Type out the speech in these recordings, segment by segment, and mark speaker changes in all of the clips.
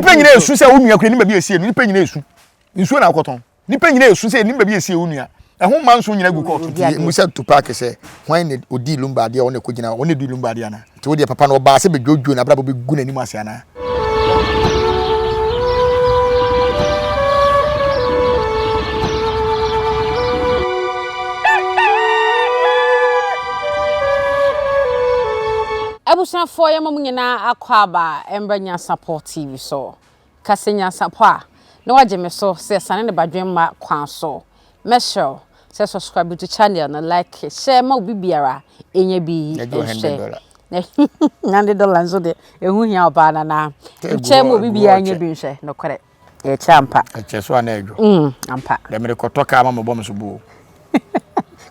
Speaker 1: Nipa nyina esu sɛ wo nua kura nim baabi esie no. Nipa nyina esu. Nsuo na akɔtɔn. Nipa nyina esu sɛ nim baabi esie wo nua. Ɛho mma nso nyina gu kɔɔto. Nti mu sɛ Tupac sɛ hwan na odii Lumba adeɛ a ɔno na ɛkɔgyina hɔ? Ɔno na edii Lumba adeɛ anaa? Nti wo deɛ papa no ɔbaa sɛ bɛdwodwo n'abrabɔ bɛgu n'anim ase anaa?
Speaker 2: Abusuafoɔ yɛma mo nyinaa akwaaba mbra Nyansapɔ TV so. Ka sɛ Nyansapɔ a, na wagye me so sɛ sane ne badwemma kwan so. Mɛsrɛ wo sɛ subscribe to channel no, like, share ma obi biara ɛnya bi nhwɛ. $100 nso deɛ ɛho hia wo paa nana. Nkyɛ ma obi biara nya bi nhwɛ nokorɛ. Ɛkyɛ ampa.
Speaker 1: Ɛkyɛ so a na ɛdwo.
Speaker 2: Mm, ampa.
Speaker 1: Dɛ mede kɔtɔ kaa ma mebɔ me so buo.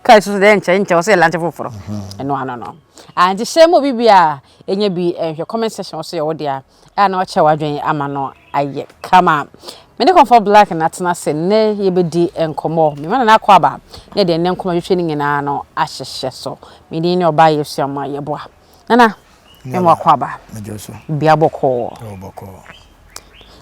Speaker 2: Kaa so dɛ nkyɛ nkyɛ ɔsɛ lankyɛ foforɔ. Mhm. Ɛno ano no. Ah, nti hyɛ ma obi biara ɛnya bi nhwɛ comment section ɔso yɛ wo dea. A na wakyɛ w'adwene ama no ayɛ kama. Me ne Comfort Black na atena ase nnɛ yɛbɛdi nkɔmmɔ. Mema Nana akɔ aba na yɛde ɛnnɛ nkɔmmɔ twetwe no nyinaa no ahyehyɛ so. Me din ne Ɔbaa Yesu Ama Yɛboa. Nana, mema wakɔ aba. Biribiara bɔkɔɔ.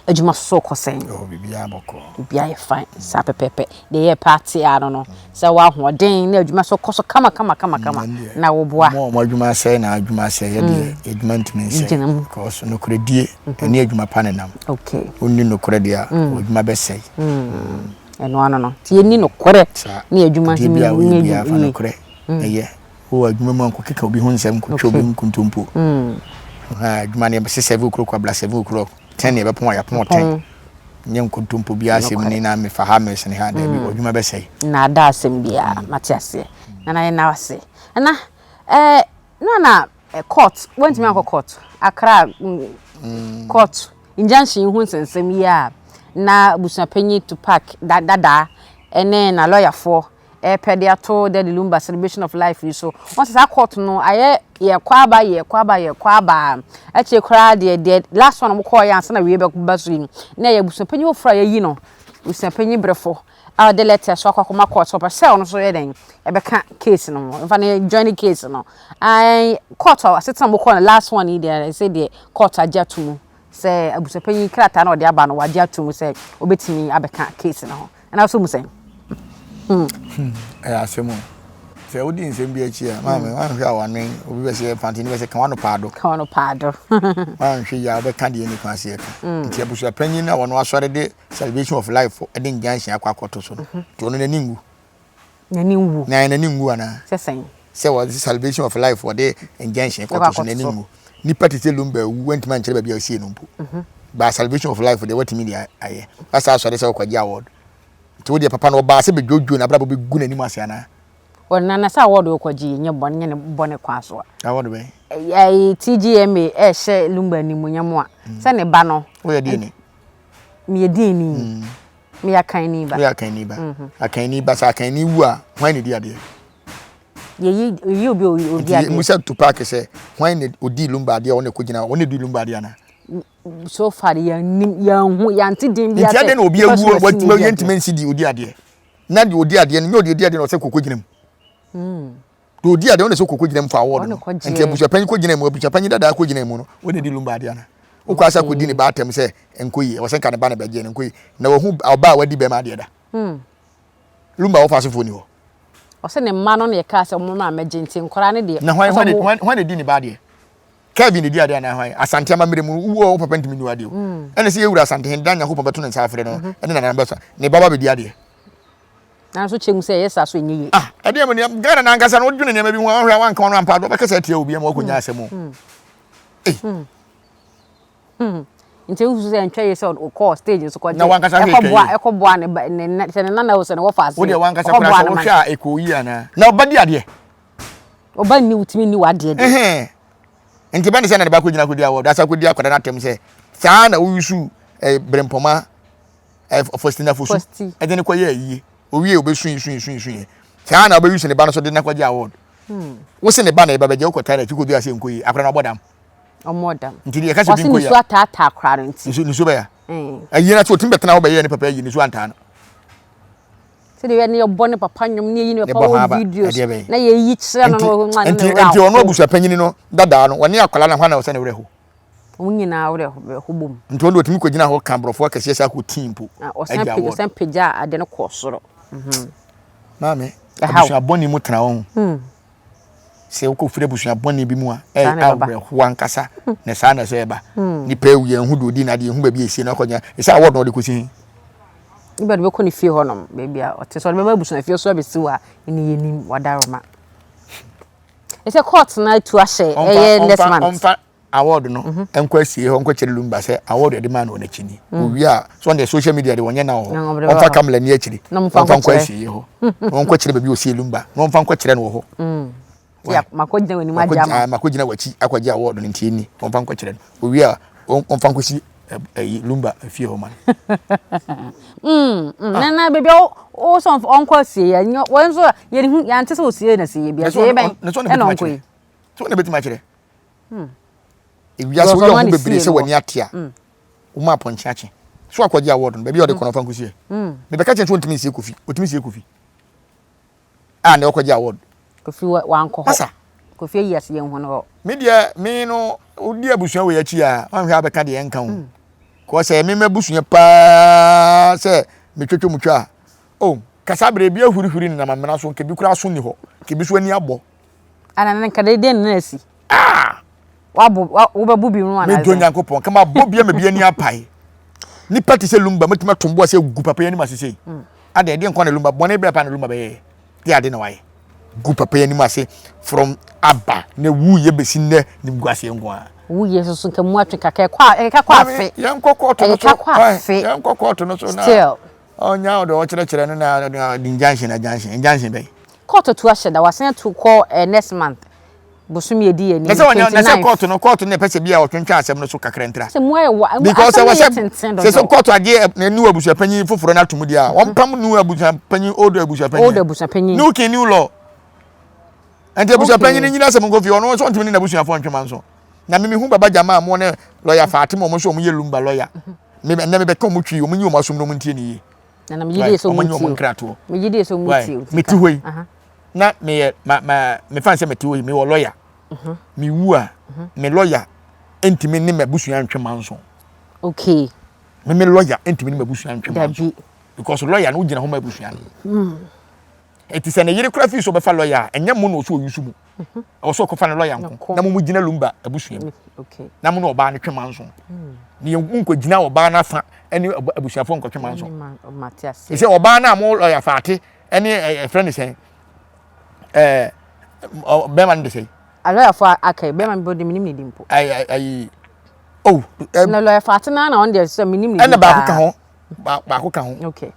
Speaker 2: Adwuma so kɔ sɛn?
Speaker 1: Biribiara bɔkɔɔ.
Speaker 2: Biribiara yɛ fine. Saa pɛpɛɛpɛ. Deɛ yɛ pɛ ate ara no no, sɛ w'ahoɔden na adwuma so kɔ so kama kama kama kama na woboa.
Speaker 1: Wɔn a wɔn adwuma asɛe na adwuma asɛe yɛ deɛ mm. adwuma ntumi nsɛe. Because nokorɛdie ɛne adwuma pa ne nam.
Speaker 2: Okay.
Speaker 1: Wonni nokorɛ deɛ a mm. adwuma bɛsɛe.
Speaker 2: Mm. Ɛno ano no. Nti yɛnni nokorɛ ne adwuma
Speaker 1: nso nyɛ adwuma. Fa nokorɛ ɛyɛ. Wowɔ adwuma mu a nkɔkeka obi ho nsɛm nkɔtwa obi ho nkontompo. Adwuma no yɛbɛsɛ 7 o'clock abla 7 o'clock. 10 na yɛbɛpɔn a yɛapɔn 10. Nyɛ nkontompo biara asɛm ni na mefa ha mesene ha daabi mm. adwuma bɛsɛe.
Speaker 2: Na ada asɛm biara mm. mate aseɛ. Nana yɛ na ase. Nana ɛɛ na na eh, court wɔntumi ankɔ court Accra mm, mm. court injunction ho nsɛnsɛm yi a na abusuapanyin Tupac dadaa ɛne na lɔyafoɔ ɛrepɛ de ato Daddy Lumba Celebration of Life yi so. Wɔn sɛ saa court no ayɛ yɛkɔ aba yɛkɔ aba yɛkɔ aba. Akyire koraa deɛ deɛ last one wɔn kɔɔ yɛ ansa na wie bɛba so yi na ɛyɛ abusuapanyin foforɔ a yɛayi no abusuapanyin brɛfo a ɔde letter so akɔ akɔma court ɔpɛ sɛ ɔno nso yɛ dɛn ɛbɛka case no ho nfa no join case no. Ɛn court a asetena wɔn kɔɔ no last one yi deɛ ɛsɛ deɛ court agye ato mu sɛ abusuapanyin krataa na ɔde aba no wagye ato mu sɛ obetumi abɛka case no ho. Ɛna so mu sɛn?
Speaker 1: Hmm. Ɛyɛ asɛm o. Sɛ wodi nsɛm bi akyi a, maame, hmm. wanhwɛ a wano obi bɛ sɛ fantini bɛ sɛ ka wano paado.
Speaker 2: Ka wano paado.
Speaker 1: Wanhwɛ yi a wobɛka deɛ ne kwan ase ɛka. Hmm. Nti abusua panyin na wɔn asɔre de celebration of life de injunction akɔ akɔto so no. Mhm. Nti ɔno n'ani ngu.
Speaker 2: N'ani nwu.
Speaker 1: Na n'ani nwu anaa?
Speaker 2: Sɛ sɛn?
Speaker 1: Sɛ wɔde celebration of life wɔde injunction kɔto so n'ani nwu. Nipa te sɛ Lumba awu wantumi ankyerɛ baabi a ɔsie no mpo. Mhm. Ba celebration of life deɛ watumi de ayɛ. Wasa asɔre sɛ ɔkɔgye award. Nti wo deɛ papa no ɔbaa sɛ bɛdwodwo n'abrabɔ bɛgu n'anim ase anaa?
Speaker 2: Ɔna na sɛ award ɔkɔgye nyɛ bɔne nyɛ ne bɔne kwan so
Speaker 1: a. Award bɛn?
Speaker 2: Ɛyi TGMA ɛhyɛ Lumba animuonyam a mm. sɛ ne ba no.
Speaker 1: Woyɛ deɛ ni?
Speaker 2: Meyɛ deɛ ni. Mm. Meyɛ akanni ba.
Speaker 1: Woyɛ akanni ba. Mhm. Akanni ba sɛ akanni wu a hwan na edi adeɛ?
Speaker 2: Yɛyi yɛyi obi a odi adeɛ.
Speaker 1: Nti musa Tupac sɛ hwan na odi Lumba adeɛ ɔno na ɛkɔgyina ɔno na edi Lumba adeɛ anaa?
Speaker 2: So far yɛnnim yɛnhu yɛante din bi
Speaker 1: asɛ. Nti adɛn na obi awu watumi yɛntumi nsi di odi adeɛ na deɛ odi adeɛ no nyɛ odi adeɛ na ɔsɛ kɔkɔ gyina mu. Hmm. Deɛ odi adeɛ ɔno na sɛ kɔkɔ gyina mu fa award no. Nti abusuapanyin kɔ gyina mu abusuapanyin dadaa kɔ gyina mu no wɔn na edi Lumba adeɛ anaa? Wokɔ asa kɔdi ne ba atɛm sɛ nkɔ yie ɛwɔ sɛ nka ne ba na bɛgye no nkɔ yie na wahu ɔba a wadi bɛrima adeɛ da. Hmm. Lumba wɔfa asefoɔ ni hɔ.
Speaker 2: Ɔsɛ ne mma no na yɛkaa sɛ wɔn ma mɛgye nti nkwadaa no deɛ.
Speaker 1: Na hwan hwan hwan na di ne ba adeɛ? Kevin na di adeɛ anaa hwan? Asante amammerɛ mu wo wo papa ntumi nni adeɛ o. Hmm. Ɛna sɛ yɛwura Asante hen dan Nyankopɔn bɛto ne nsa afrɛ no mhm. ɛne nana bɛsa ne ba ba bɛdi adeɛ.
Speaker 2: Nanso kyɛ mu sɛ ɛyɛ saa so ɛnyɛ yie.
Speaker 1: Ah ɛdeɛ mu nea Ghana nankasa no wodwene nneɛma bi ho a wohwɛ a wanka wɔn ampa do wobɛkasa atia obi ama wakɔnya hmm. asɛm o.
Speaker 2: Hmm. Ei. Hmm. Nti nso sɛ ntwa yie sɛ ɔkɔɔ stage nso kɔgye.
Speaker 1: Na wankasa hwɛ
Speaker 2: twa yie. Ɛkɔboa ne ba ne na sɛ ne nana o sɛ ne wɔfa ase.
Speaker 1: Wo deɛ wankasa koraa sɛ wohwɛ a ɛkɔɔ yie anaa. Na ɔba di adeɛ.
Speaker 2: Ɔba nni wotumi nni w'adeɛ
Speaker 1: deɛ. Ɛhɛn. Nti bɛne sɛ na ne ba kɔgyina kɔdi awɔ dasa kɔdi akwadaa no atɛm sɛ saa na woyusu eh, berempɔma eh, Faustina Fosu ɛde ne kɔyɛ ayie owie obɛsui sui sui sui saa na wobɛyusu ne ba no so de no akɔgye award. Hmm. Wo se ne ba na ɛba bɛgye wokɔtaa n'akyi kɔdu ase nkɔ yi akwadaa no abɔ dam.
Speaker 2: Ɔmmɔ dam.
Speaker 1: Nti deɛ ɛka sɛ bi nkɔ yi
Speaker 2: a. Wɔsi nisuo ataataa akwadaa no nti.
Speaker 1: Nisuo nisuo bɛya. Hmm. Ayi na so otumi bɛtena hɔ bɛyɛ ne papa ayi nisuo antaa no.
Speaker 2: Sɛ deɛ ne yɛbɔ ne papa nnwom ne yɛyi ne papa wɔ videos na yɛyi kyerɛ no no
Speaker 1: nti nti ɔno abusua panyin no dadaa no wɔne akwadaa no hwan na ɔsɛ ne werɛ ho.
Speaker 2: Wɔn nyinaa wo deɛ ho bom.
Speaker 1: Nti wɔn de wɔtumi kɔgyina hɔ ka aborɔfo akɛseɛ saa kɔ tii mpo.
Speaker 2: Ɔsan pagya ɔsan pagya ade no kɔɔ soro.
Speaker 1: Mhm. Maame, abusua bɔne mu tena wɔn. Hmm. Sɛ wokɔ firi abusua bɔne bi mu a, ɛyɛ awerɛhoɔ ankasa na saa na ɛsɛ ɛba. Hmm. Nipa awu yɛn ho deɛ odi na adeɛ ehu baabi a esie no akɔgyina. Ɛsɛ awɔ na ɔde kɔsi he.
Speaker 2: Nipa de bɛkɔ ne fie hɔnom baabi a ɔte sɛ ɔde bɛba abusua fie so abɛsi hɔ a ɛne yɛnim wadaroma. Ɛsɛ court na atu ahyɛ ɛyɛ next month.
Speaker 1: Ɔmfa award no mhm. nkɔ asie hɔ nkɔkyerɛ Lumba sɛ award yɛde maa no wɔ n'akyi ni. Mm. Owie a so ɔno deɛ social media de wɔnyɛ na wɔ hɔ. Ɔmfa camera ni akyiri. Ɔmfa nkɔ asie hɔ. Na ɔnkɔkyerɛ baabi ɔsie Lumba. Na ɔmfa nkɔkyerɛ no wɔ hɔ.
Speaker 2: Mm. Makɔgyina w'anim agye ama.
Speaker 1: Makɔgyina w'akyi akɔgye award no nti ni. Ɔmfa nkɔkyerɛ no. Owie a ɔmfa nkɔsi ɛyi Lumba fie hɔ ma no.
Speaker 2: Mm, mm. Ah. Na baabi a wo sɛ ɔnkɔ asie yɛ wɔn nso yɛn hu yɛn ante sɛ osie na sie bi asie bɛn ɛna ɔnkɔ yi.
Speaker 1: So wɔn na betumi akyerɛ. Hmm. Ewiase woyɛ ɔho bebree sɛ w'ani ate a hmm. woma apɔnkye akye. So akɔgye award no baabi a ɔde kɔ no ɔfa nkɔsi ɛ. Hmm. Mebɛka kyerɛ sɛ ɔntumi nsie Kofi ɔtumi sie Kofi a na ɔkɔgye award.
Speaker 2: Kofi wankɔ hɔ. Masa. Kofi ayi ase yɛn ho no hɔ.
Speaker 1: Me deɛ me no wodi abusua wɔ akyi a wanhwɛ abɛka deɛ ɛnka ho. Kɔ sɛ me m'abusua paa sɛ metwetwe mu twa a oh kasa bere bi ahurihuri nenam amena so nka bi koraa so nni hɔ nka bi so ani abɔ.
Speaker 2: Ana ne nka dɛn na asi? Ah! Wabo wobɛbo bi no
Speaker 1: ana? Medɔ Nyankopɔn kama abɔ bi ama bi ani apae. Nipa te sɛ Lumba mɛtumi ato mboa sɛ gu papa yi anim ase sei. Mm. Ada ɛdeɛ nkwa na Lumba bɔne bɛɛ pa na Lumba bɛyɛ. De ade na wayɛ. Gu papa yi anim ase from aba na wu yɛ bɛsi nnɛ nim gu aseɛ nko ara.
Speaker 2: Wu yɛ soso nka mu atwe kakra ɛkɔ a ɛkeka kɔ afe.
Speaker 1: Yɛnkɔ kɔɔto no so.
Speaker 2: Ɛkeka kɔ afe.
Speaker 1: Yɛnkɔ kɔɔto no so na.
Speaker 2: Still.
Speaker 1: Ɔnya ɔde ɔkyerɛkyerɛ no na injunction injunction injunction bɛyi.
Speaker 2: Court tu ahyɛ da wasan atu kɔ eh, next month bosomi edi yɛ ni
Speaker 1: 29. Na sɛ court no court no pɛ sɛ bi a ɔtwentwɛn asɛm no so kakra ntira.
Speaker 2: Sɛ mu ayɛ wa
Speaker 1: because
Speaker 2: asɛm no yɛ tenten dodo.
Speaker 1: Sɛ sɛ court agye na new abusuapanyin foforɔ no atum deɛ a wɔn pam new abusuapanyin old abusuapanyin.
Speaker 2: Old abusuapanyin.
Speaker 1: New king new law. Nti abusuapanyin no nyina asɛm nkɔ fie ɔno nso ɔntumi ne n'abusuafoɔ ntwema nso. Na mimi hu baba gyama mo ne lawyer Fatima wɔn nso wɔn yɛ lumba lawyer. Me ɛnɛ mebɛka wɔn twi wɔn nyi wɔn asom na wɔn ntie ne yie.
Speaker 2: Na na megye die sɛ
Speaker 1: wɔn tie wɔn nkratoɔ.
Speaker 2: Megye die sɛ wɔn tie.
Speaker 1: Mete hɔ yi na meyɛ ma ma mefa sɛ mete hɔ yi mewɔ lawyer. Mhm. Mewu a mhm. me lawyer ntumi ne m'abusua ntwe manso.
Speaker 2: Okay.
Speaker 1: Me me lawyer ntumi ne m'abusua ntwe manso. Because lawyer no gyina hɔ ma abusua no. Hmm. Eti sɛ ne yere kora fi so bɛfa lawyer a ɛnyɛ mo na ɔsɛ ɔyusu mu. Ɛwɔ sɛ ɔkɔfa ne lɔya nko na mo mu gyina Lumba abusua mu na mo ne ɔbaa no twe manso. Ne yɛn mo nkɔgyina ɔbaa no afa ne abusuafoɔ nkɔtwe manso. Sɛ ɔbaa no a mo lɔya faate ne ɛfrɛ ne sɛn ɛɛ bɛrima no de sɛn.
Speaker 2: Alɔyafoɔ aka yi bɛrima no de menim ne din mpo.
Speaker 1: Ayi ayi oh.
Speaker 2: Na lɔya faate no na ɔno deɛ sɛ menim ne din
Speaker 1: paa. Ɛna baako ka ho baako ka ho.
Speaker 2: Okay.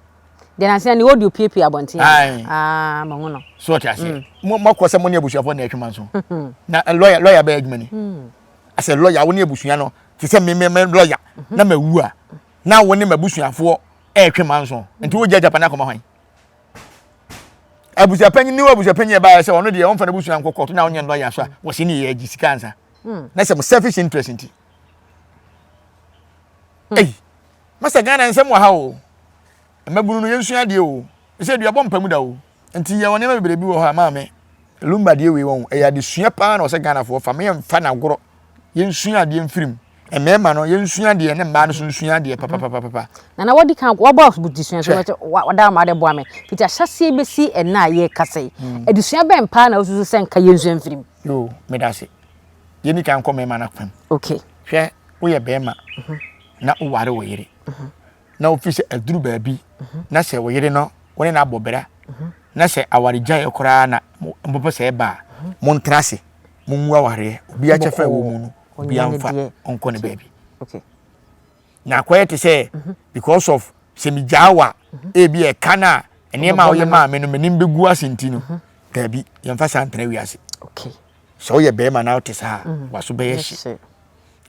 Speaker 2: Deɛ nansa ne audio piepie abɔnten.
Speaker 1: Ayi.
Speaker 2: Ah, ma hu no.
Speaker 1: So ɔte aseɛ. Mm. Mo mo akɔ sɛ mo ne abusuafoɔ na ɛtwe manso. Na eh, lawyer lawyer bɛyɛ adwuma ni. Mm. Asɛ lawyer wo ne abusua no te sɛ me me me lawyer mm-hmm. na ma wu a na wo ne m'abusuafoɔ ɛretwe manso. Nti wo gya Japan akɔma hwan? Abusuapanyin ne wo abusuapanyin ɛbaayɛ sɛ ɔno deɛ ɔmfa n'abusua nkɔ kɔɔto na ɔnyɛ lawyer so a wɔsi ne yɛ agye sika ansa. Mm. Na sɛ mo selfish interest nti. Ei, masa Ghana nsɛm wɔ ha o. Mmabunu no yɛnsua adeɛ o. Ɛsɛ aduabɔ mpa mu da o. Nti yɛwɔ nneɛma bebree bi wɔ hɔ a maame Lumba deɛ wei wɔn ɛyɛ adesua paa na ɔsɛ Ghanafoɔ fa meyɛ mfa no agorɔ. Yɛnsua adeɛ mfiri mu. Mmarima no yɛnsua adeɛ ne mmaa no so nsua adeɛ papapapapa.
Speaker 2: Nana wadi kan wɔbɔ adesua so wɔda ama de boa me fiti ahyɛseɛ bɛsi ɛnna a yɛrekasa yi. Hmm. Adesua bɛn paa na wosusu sɛ nka yɛnsua mfiri mu?
Speaker 1: Yoo, meda ase. Yɛni kan kɔ mmarima no fam.
Speaker 2: Okay.
Speaker 1: Hwɛ, woyɛ barima mhm. na woware wo yere. Mhm. Na wofi sɛ aduru baabi mhm. na sɛ wo yere no wo ne no abɔ bra na sɛ awaregyaeɛ koraa na mopɛ sɛ ɛba a montena ase mongu awareɛ obi akyɛfa ɛwɔ mu no obi amfa ɔnkɔ ne baabi na akɔyɛ te sɛ because of sɛ megyaa wa ebi ɛka no a nneɛma a woyɛ maa me no m'anim bɛgu ase nti no daabi yɛmfa saa ntena wiase sɛ woyɛ bɛrima na wote saa a mm. waso bɛyɛ hye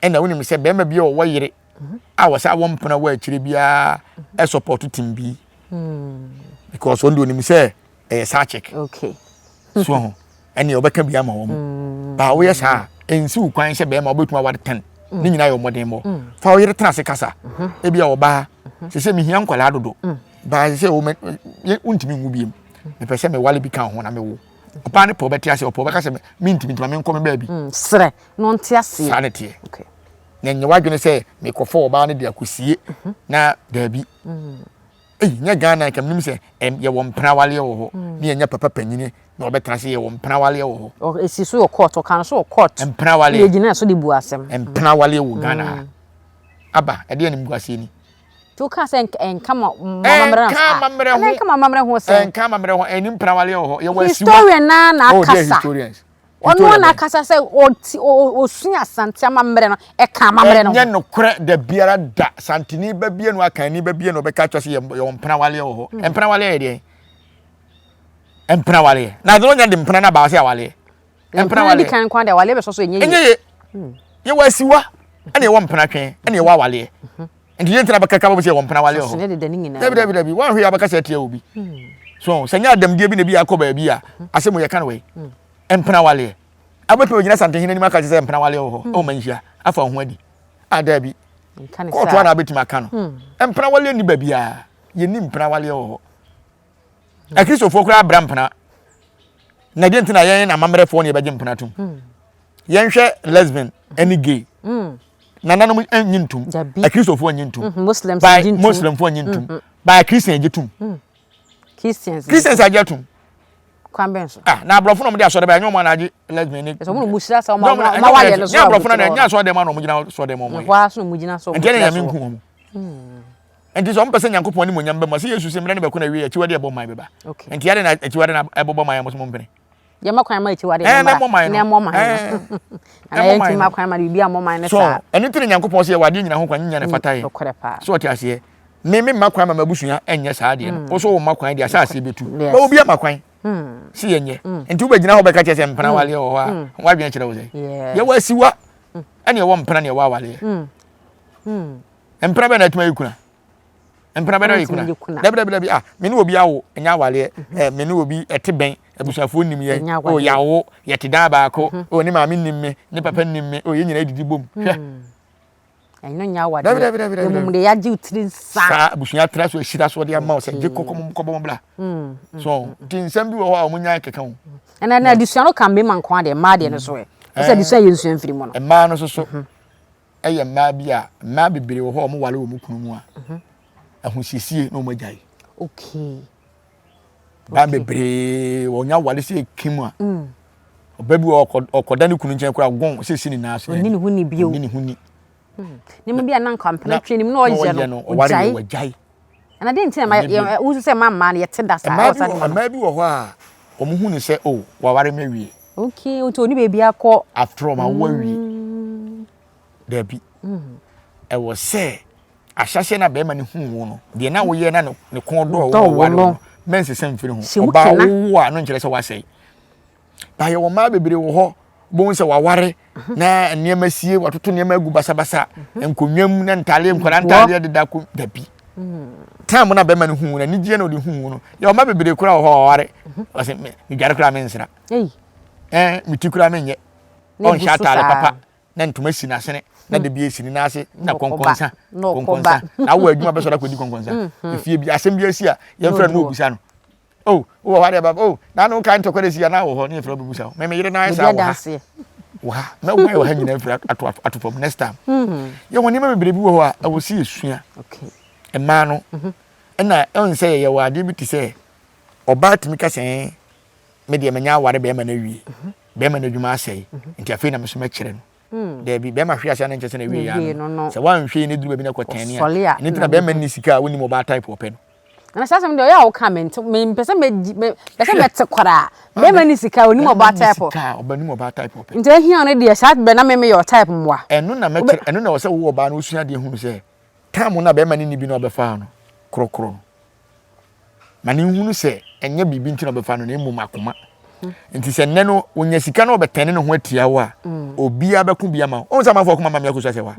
Speaker 1: ɛna wonim sɛ bɛrima bi a ɔwɔ yere mhm. a wɔsɛ awɔ mpena wɔ akyire biara ɛsɔpɔto mm. tim bi mm. because wɔn de onim sɛ ɛyɛ saa check so ho ɛnna ɔbɛka bi ama wɔn baa woyɛ saa ɛnsi wo kwan sɛ bɛrima wobɛtumi aware ten ne nyinaa yɛ ɔmmɔden mmɔ mm. fa wo yere tena ase kasa mhm. ebi a ɔbaa mhm. sɛ sɛ mehia nkwadaa dodo baa sɛ wontumi nwu biem mepɛ sɛ mewale bi ka ho na mewo ɔbaa no pɛ ɔbɛte ase ɔpɛ ɔbɛka sɛ mentumi ntoma menkɔ me baabi
Speaker 2: mm, serɛ na ɔnte aseɛ
Speaker 1: saa ne teɛ. Na nyɛ w'adwene sɛ mekɔfa ɔbaa no de akɔsie mhm. na daabi. Mm. Ei, nyɛ Ghana nka menim sɛ yɛwɔ mpena awaleɛ wɔ hɔ mm. ne yɛnyɛ papa panyini na ɔbɛtena sɛ yɛwɔ mpena awaleɛ wɔ
Speaker 2: hɔ. Ɛsi so wɔ court, ɔka no so wɔ court.
Speaker 1: Mpena awaleɛ.
Speaker 2: Yɛgyina so de bu asɛm.
Speaker 1: Mpena awaleɛ wɔ Ghana ha. Mm. Aba, ɛdeɛ animguaseɛ ni.
Speaker 2: Nti wokaa sɛ ɛnka ma amammerɛ
Speaker 1: ho. Ɛnka amammerɛ ho.
Speaker 2: Ɛnka ma amammerɛ ho sɛ.
Speaker 1: Ɛnka amammerɛ ho. Ɛni mpena awaleɛ wɔ hɔ. Yɛwɔ asiwa.
Speaker 2: Historian naa na
Speaker 1: oh,
Speaker 2: akasa.
Speaker 1: Oh, historians.
Speaker 2: Ɔno na akasa sɛ ɔti ɔsua Asante amammerɛ no, ɛka amammerɛ no ho.
Speaker 1: Ɛnyɛ nokorɛ da biara da. Santini ba bie no akanni ba bie no ɔbɛka kyerɛ sɛ yɛwɔ mpena awaleɛ wɔ hɔ. Hmm. Mpena awaleɛ yɛ deɛn? Mpena awaleɛ. Na adze ɔnya de mpena no abaa sɛ awaleɛ.
Speaker 2: Mpena awaleɛ. Di kan kwan de awaleɛ bɛsɔ so ɛnyɛ yie.
Speaker 1: Ɛnyɛ yie. Hmm. Yɛwɔ asiwa ɛna yɛwɔ mpena twɛn ɛna yɛwɔ awaleɛ. Hmm. Nti yɛn ntina bɛkaka bɔ sɛ yɛwɔ mpena awaleɛ wɔ
Speaker 2: hɔ.
Speaker 1: Dabi dabi dabi wɔn ahwɛ yɛ abɛkasa atia obi. Hmm. So sɛ nyɛ adamdeɛ bi na ebi akɔ baabi a asɛm yɛ ka no wɔ yi. Mpena awaleɛ. Abɛtumi agyina Asantehene anim aka kyerɛ sɛ mpena awaleɛ wɔ hɔ. Ɛwɔ manhyia afa wo ho adi. Ah daabi. Kɔɔto a na abɛtumi aka no. Mpena awaleɛ nni baabiara. Yɛnni mpena awaleɛ wɔ hɔ. Akristofoɔ koraa abra mpena. Na deɛ nti na yɛn amammerɛfoɔ na yɛbɛgye mpena tom. Yɛnhwɛ lesbian ɛne gay. Nananom nnye ntom. Akristofoɔ nnye ntom. Muslimfoɔ nnye ntom. By Christian gye tom.
Speaker 2: Christians.
Speaker 1: Christians agye atom.
Speaker 2: Kwan bɛn so?
Speaker 1: Ah, na aborɔfo na wɔde asɔre ba ɛnyɛ wɔn na agye lesbian ne.
Speaker 2: Ɛsɛ wɔn na wɔn hyira sɛ wɔn wɔn awaleɛ no so
Speaker 1: a. Nyɛ aborɔfo na nyɛ asɔre dɛm na wɔn gyina asɔre dɛm wɔn yɛ.
Speaker 2: Ɛhɔ ara so na wɔn gyina so wɔn
Speaker 1: kyerɛ so. Nti ɛna nyame nku wɔn. Hmm. Nti sɛ wɔn pɛ sɛ Nyankopɔn ne mo nyam bɛ mu ɔsɛ Yesu sɛ mmerɛ ne bɛko na wie akyiwade ɛbɔ man bɛba. Nti yɛde na akyiwade na ɛbɔbɔ man a mo so mo mpene.
Speaker 2: Yɛma kwan ma akyiwade no mmra na ɛmmɔ man no. Ana yɛntumi ma kwan ma biribi ammɔ man no saa.
Speaker 1: So ɛno nti na Nyankopɔn sɛ yɛwɔ adeɛ nyina ho kwan nyina na ɛfata yɛ.
Speaker 2: Nokorɛ paa.
Speaker 1: So ɔte aseɛ. Me me mma kwan ma m'abusua ɛnyɛ saa adeɛ no. Wo so wo mma kwan deɛ asase bɛtu. Ba obi ama kwan. Si yɛnyɛ. Nti wobɛgyina hɔ bɛka kyerɛ sɛ mpena awaleɛ wɔ hɔ a w'adwene kyerɛ wo sɛ. Yɛwɔ asiwa ɛne ɛwɔ mpena ne ɛwɔ awaleɛ. Mpena bɛn na atumi ayɛ kuna? Mpena bɛn na ayɛ kuna? Dabi dabi dabi ah me ne obi awo ɛnyɛ awaleɛ. Mhm. Eh, me ne obi ɛte bɛn abusuafoɔ nim yɛn. O oh, yɛawo yɛte dan baako. Mhm. O oh, ne maame nim me ne papa nim me. O oh, yɛn nyinaa didi bom. Hwɛ.
Speaker 2: Hmm. Ɛno nyɛ awadeɛ. Dabi dabi dabi dabi. Mmom de yɛagye wo tiri nsa.
Speaker 1: Saa abusua tra so ahyira so de ama wo sɛ gye kɔkɔ kɔbɔ mo bra. Hmm, hmm, so nti nsɛm bi wɔ hɔ a wɔn nyan keka ho.
Speaker 2: Ɛna na adesua no ka mmarima nko adeɛ mmaa deɛ no so ɛ. Ɛsɛ adesua yɛ nsua mfiri mu no.
Speaker 1: Mmaa no so so. Mhm. yɛ mmaa bi a mmaa bebree wɔ hɔ a wɔware wɔn kunu mu a mhm. ahosiesie na wɔn agyae.
Speaker 2: Okay.
Speaker 1: Baa bebree wɔnya ware sɛ ekim a. Mm. Ɔbaa bi wɔ ɔkɔda ne kunu nkyɛn koraa gɔn sɛ esi ne nan ase.
Speaker 2: Ɔni ne ho ni bio.
Speaker 1: Ɔni ne ho ni.
Speaker 2: Hmm. Nneɛma bi a na nka mpena twe nim na ɔyɛ no ɔgyae.
Speaker 1: Ɔgyae.
Speaker 2: Ɛna de nti na ma yɛ wusu sɛ mmaa mmaa no yɛte da saa.
Speaker 1: Mmaa bi wɔ hɔ a wɔn hu ne sɛ o oh, waware me awie.
Speaker 2: Okay, nti oni baabi akɔ.
Speaker 1: After all, ma wo awie. Mm. Dabi. Mm. Ɛwɔ sɛ ahyɛhyɛ na bɛrima no hu wo no, deɛ na woyɛ na ne kɔn dɔ wo ware wo no, mɛnsesa mfiri ho. Ɔbaa wowo a no nkyerɛ sɛ wasɛe. Ba yɛwɔ mmaa bebree wɔ hɔ, bohu sɛ waware mhm. na nneɛma sie, watoto nneɛma agu basabasa, mhm. nkonnwa mu na ntaaleɛ, nkwadaa ntaaleɛ deda ko, dabi. Mm. Time na bɛrima no hu wo no, anigyeɛ na ɔde hu wo no. Yɛwɔ mmaa bebree koraa wɔ hɔ a wɔware. Ɔsɛ medware koraa mensra. Ɛɛ me ti koraa menyɛ. Ɔnhyɛ ataade papa na ntoma si n'asene na de bi esi ne nan ase na kɔnkɔnsa kɔnkɔnsa na awɔ adwuma bɛsɔrɔ akɔdi kɔnkɔnsa mm-hmm. efie bi asɛm bi asi a yɛmfrɛ no obisa no oh wowɔ hɔ adeɛ ba oh na ano ka ntɔkwa de si a na wɔ hɔ ne yɛfrɛ bɛbusa wo mɛmɛ yere na ayɛ saa wɔ ha wɔ ha mɛwae wɔ ha nyinaa firi ato ato fam next time mm-hmm. yɛwɔ nneɛma bebree bi wɔ hɔ a ɛwɔ si yɛsua mmaa no mm-hmm. ɛna ɛn sɛ yɛwɔ adeɛ bi te sɛ ɔbaa tumi ka sɛ me deɛ manya aware bɛrima no awie bɛrima no adwuma asɛe nti afei na me so mɛkyerɛ no hmm. daabi bɛrima hwe ase ana nkyɛ sɛ na awie yɛ ano sɛ woanhwɛ yi ne duru baabi na kɔtɛne a ɛno nti na bɛrima nni sika a wonim ɔbaa type ɔpɛ no
Speaker 2: na saa asɛm deɛ ɔyɛ a woka me nte mempɛ sɛ mepɛ sɛ mɛte koraa bɛrima ne sika onim ɔbaa type
Speaker 1: sika ɔba nim ɔbaa type ɔpɛ
Speaker 2: nti ahia no deɛ saa bɛ na me meyɛ type mmoa
Speaker 1: ɛno na mɛkyerɛ ɛno na ɛwɔ sɛ wowɔ ɔbaa no wosua adeɛ hunu sɛ time no a bɛrima ne ni bi na ɔbɛfaa no korɔkorɔ no Ma no nhunu sɛ ɛnyɛ biribi nti na ɔbɛfa no na mmom akoma. Nti sɛ nnɛ no onya sika na ɔbɛtɛne ne ho atia wo a, mm. obiara bɛko bi ama wo. Ɔhu sɛ amanfoɔ akoma ma me akosua sɛ wa.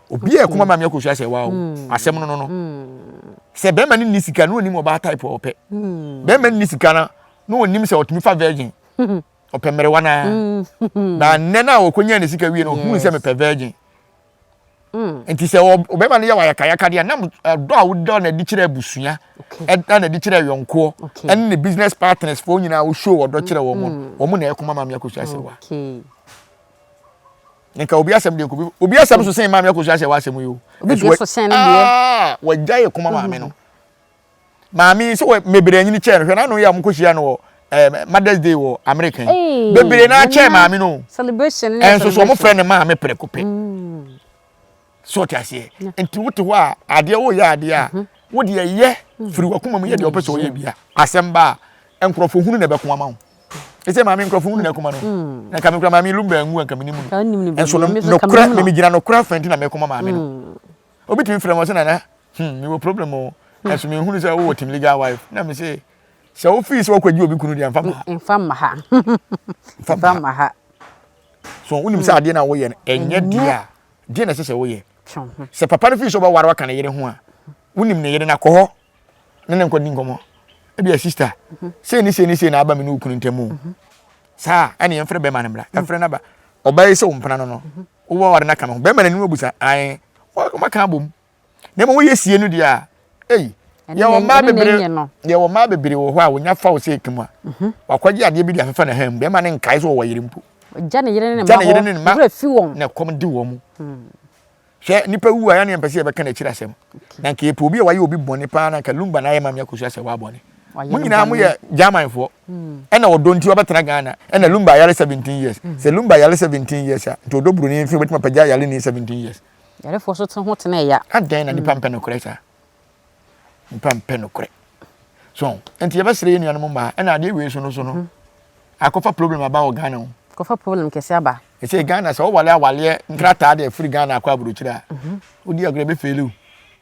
Speaker 1: Obiara akoma ma me akosua sɛ wa o. Mm. Asɛm no no no. Mm. Sɛ bɛrima no nni sika na onim ɔbaa type a ɔpɛ. Bɛrima nni sika na na onim sɛ ɔtumi fa virgin. Ɔpɛ mmerewa naa. Na nnɛ no a ɔkɔnya ne sika wie no ɔhunu sɛ mepɛ virgin. Mm. Nti sɛ ɔbɛrima no yɛ wayakayaka deɛ nam ɛdɔ a wodɔ na ɛde kyerɛ abusua ɛda na ɛde kyerɛ yɔnkoɔ ɛne ne business partners foɔ nyinaa wo show ɔdɔ kyerɛ wɔn mm. wɔn na ɛkoma maame akosua sɛ wa. Nka obi asɛm deɛ nkobi obi asɛm so sɛn maame akosua sɛ w'asɛm yi o.
Speaker 2: Obi deɛ so sɛn ne deɛ.
Speaker 1: Ah, wɔgya yɛ kuma maame no. Maame yi sɛ wɔ bebree anyini kyɛn no hwɛ n'ano yɛ a wɔkɔ hyia no wɔ ɛɛ Mother's Day wɔ America yi. Bebree na akyɛn maame no.
Speaker 2: Celebration
Speaker 1: ne celebration. Ɛnso so wɔn frɛ ne maame prɛko pɛ. Mm. So ɔte aseɛ. Nti wote hɔ a adeɛ woyɛ adeɛ a mhm. wo deɛ yɛ mm. firi wakoma mu yɛ deɛ ɔpɛ sɛ ɔyɛ bia asɛm ba a nkurɔfoɔ hunu na ɛbɛko ama wo. Ɛsɛ maame nkurɔfoɔ hunu na ɛkoma no. Mm. Na nka me kura maame lumba ngu anka menim no. Ɛnso no nokorɛ memegyina nokorɛ afɛn nti na mɛkoma maame no. Mm. Obi tumi frɛ me ɔsɛ nana hmm mewɔ problem o. Ɛnso menhunu sɛ wowɔ team legal wife. Na me se sɛ wofii sɛ wɔkɔgye obi kunu deɛ mfa ma ha.
Speaker 2: Mfa ma ha. Mfa ma ha.
Speaker 1: So wonim sɛ adeɛ no a woyɛ no ɛnyɛ deɛ a deɛ na ɛsɛ sɛ woyɛ. Sɛ papa no fii sɛ ɔbɛware waka ne yere ho a wonim ne yere no akɔ hɔ ne ne nkɔdi nkɔmmɔ. Ebia sister sei ne sei ne sei na aba me ne wo kunu ntam o. Saa ɛne yɛmfrɛ bɛrima no mmra. Yɛmfrɛ no aba. Ɔbaa yi sɛ wo mpena no no wowɔ ware no aka me ho. Bɛrima no anim abusa ae wɔaka abom. Na mmom woyɛ sie no deɛ a ei yɛwɔ mmaa bebree yɛwɔ mmaa bebree wɔ hɔ a wɔnya fa wo sɛ ekum a mhm. wakɔgye adeɛ bi de afefa ne ha mu bɛrima ne nkae sɛ wɔwɔ yere mpo
Speaker 2: gya ne yere ne ne mma hɔ fi wɔn
Speaker 1: na ɛkɔm de wɔn mu hmm. hwɛ nipa wu a yɛne yɛmpɛ sɛ yɛbɛka n'akyiri asɛm na nka yɛpɛ obi a wayɛ obi bɔne paa na nka lumba na ayɛ maame akosua sɛ wabɔne mo nyinaa moyɛ germanfoɔ hmm. ɛna ɔdɔ nti wabɛtena ghana ɛna lumba yare 17 years hmm. sɛ lumba yare 17 years a nti ɔdɔ buroni mfe wobɛtumi apagya yare ni 17 years
Speaker 2: Yarefoɔ so te ho tena ɛya.
Speaker 1: Adɛn na nipa mpɛ nokorɛ saa? Nipa mpɛ nokorɛ. So nti yɛbɛsrɛ yɛn nuanom mmaa ɛna adeɛ wei so no so no mhm. akɔfa problem aba wɔ Ghana o.
Speaker 2: Kɔfa problem kɛse aba.
Speaker 1: Ɛsɛ Ghana sɛ wowale awaleɛ nkrataa de afiri Ghana akɔ aburokyire a mhm. wodi agorɔ ɛbɛfeeli o.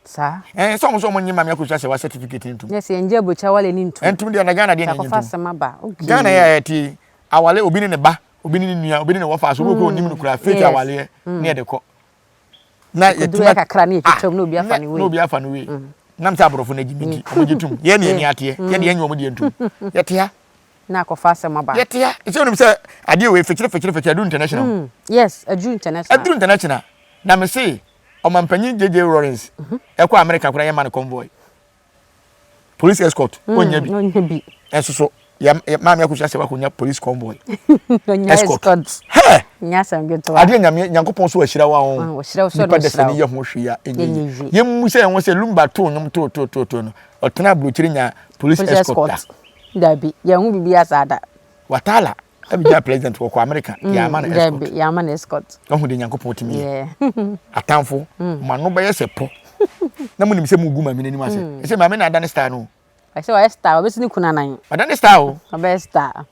Speaker 2: Saa.
Speaker 1: Ɛɛ sɛ ɔmo sɛ ɔmo nye maame akosua sɛ wa certificate ntum.
Speaker 2: Nyɛ sɛ yɛn gye aburokyire awale ni ntum.
Speaker 1: Ntum deɛ na Ghana deɛ na
Speaker 2: nye ntum. Akɔfa asɛm aba.
Speaker 1: Okay. Ghana yɛ ɛte awale obi ne ne ba obi ne ne nua obi ne ne wɔfa so obi kura onim no kura fake awaleɛ mm. ne yɛde kɔ
Speaker 2: na yɛtumi kakra ne yɛtwitwam na obi afa ne wei
Speaker 1: na obi afa ne wei mm. nam sɛ aborɔfo no agyi mi nti ɔmo gye tum yɛn ne yɛn ni ateɛ mm. yɛde yɛn nyɛ ɔmo deɛ ntum yɛte ha
Speaker 2: na akɔfa asɛm aba
Speaker 1: yɛte ha ɛsɛ onim sɛ adeɛ wei fɛkyerɛ fɛkyerɛ fɛkyerɛ aduru international mm.
Speaker 2: yes aduru international
Speaker 1: aduru international na me se ɔmampanyin JJ Lawrence mhm. ɛkɔ America koraa yɛ ma no convoy police escort mm, ɔnya bi
Speaker 2: ɔnya bi
Speaker 1: ɛnso so yɛ maame akosua sɛ wakɔnya police convoy
Speaker 2: escort
Speaker 1: hɛ
Speaker 2: nya asɛm ketewa
Speaker 1: adeɛ nyame nyankopɔn so ahyira wa ho
Speaker 2: ah, nipa
Speaker 1: dɛsɛ ne yɛ ho hwee a ɛnyɛ yie yɛmmu sɛ ɛho sɛ lumba too nnwom too too too too no ɔtena aburokyire nya police escort da
Speaker 2: dabi yɛn ho biribi asa da
Speaker 1: watala Abigya president wɔkɔ America mm, yɛama no escort.
Speaker 2: Yɛama no escort.
Speaker 1: Ɔhu de Nyankopɔn tumi yɛ. Atamfo, mm. mo ano bɛyɛ sɛ pɔ. Na mo nim sɛ mo gu maame n'anim ase. Mm. Ɛsɛ maame na adane star no.
Speaker 2: Ɛsɛ ɔyɛ star, ɔbɛsi ne kunu anan.
Speaker 1: Ɔdane star o.
Speaker 2: Ɔbɛyɛ star.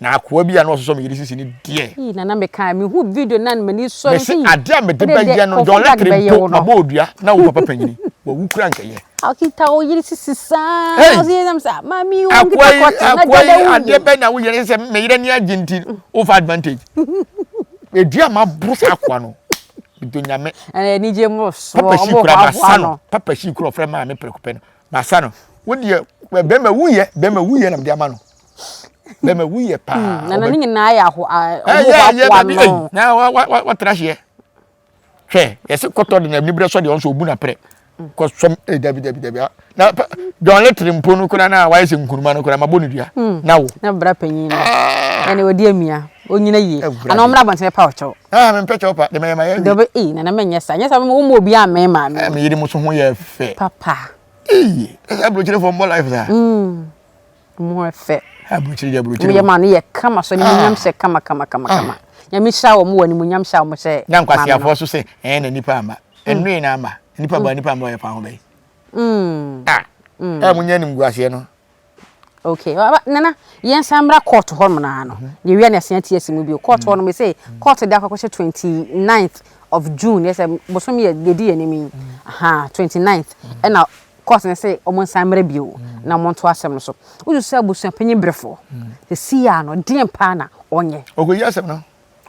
Speaker 1: Na akoa bi a na ɔsosɔ me yere sisi ne deɛ.
Speaker 2: Ii nana me kan me hu video na m'ani sɔ.
Speaker 1: Mesi ade a mede bɛyɛ no John Lectre mpo mabɔ odua na wo papa panyini wawu kura nkɛyɛ.
Speaker 2: Akita wo yere sisi saa. Ɔsi yɛ nam sa maame wo nkita kɔte na
Speaker 1: dada wo. Adeɛ bɛn na woyɛ ne sɛ me yere ani agye nti wofa advantage. Edua ma boro saa akoa no. Medɔ nyame.
Speaker 2: Ɛna anigye mmoro
Speaker 1: so. Papa si kura masa no. Papa si kura ɔfrɛ maame prɛko pɛ no. Masa no. Wo deɛ bɛrima wuyɛ bɛrima wuyɛ na mede ama no. Bɛrima wuyɛ paa.
Speaker 2: Hmm, na ne nyinaa yɛ aho ɔmo hoahoa no.
Speaker 1: Na wa wa wa tra hyeɛ. Hwɛ yɛsɛ kɔtɔ de na anibrɛ sɔ deɛ ɔnso obu na prɛ. Kɔsɔm ee dabi dabi dabi na John Little mpo no koraa na wayɛ sɛ nkuruma no koraa mabɔ no dua hmm. na wo.
Speaker 2: Na bra panyin no ah. ɛna ɔdi amia onyina yie ana ɔmmra abɔnten bɛpa ɔkyɛw.
Speaker 1: Ah mempɛ kyɛw pa de mɛyɛ ma yɛ.
Speaker 2: Dɔbɛ ee nana mɛnyɛ saa nyɛ saa wo mu obi amɛn maame.
Speaker 1: Eh, me yere mu so ho yɛ fɛ.
Speaker 2: Papa.
Speaker 1: Ee ɛsɛ aburokyerɛfoɔ mbɔ life saa.
Speaker 2: Mm. Mo ho fɛ.
Speaker 1: Aburokyire deɛ aburokyire.
Speaker 2: Mo yɛ ma no yɛ kama so animuonyam ah. hyɛ kama kama kama ah. kama. Nyame hyira wɔn wɔ animuonyam hyɛ a wɔn hyɛ.
Speaker 1: Na nkwasiafoɔ so sɛ ɛn na nipa ama. Ɛnnoe na ama. Nipa ba nipa ama ɔyɛ fa ho bɛyi.
Speaker 2: Mm.
Speaker 1: Ah. Mm. Ɛ mo nyɛ animguaseɛ no.
Speaker 2: Okay. Nana, yɛn san mmra court hɔ nom naa no. Mhm. Yɛ wia na ɛsɛn ti asi mu bio. Court hɔ nom sɛ court de akɔkɔhyɛ 29th of June. Yɛ sɛ bosom yɛ yɛdi yɛn anim yi. Aha, 29th. Ɛna Court no se wɔn nsan mmra bio na wɔn nto asɛm no so. Wosusu sɛ abusuapanyin brefo, sisi a no, deɛn paa na ɔnyɛ?
Speaker 1: Ɔkɔyi asɛm no.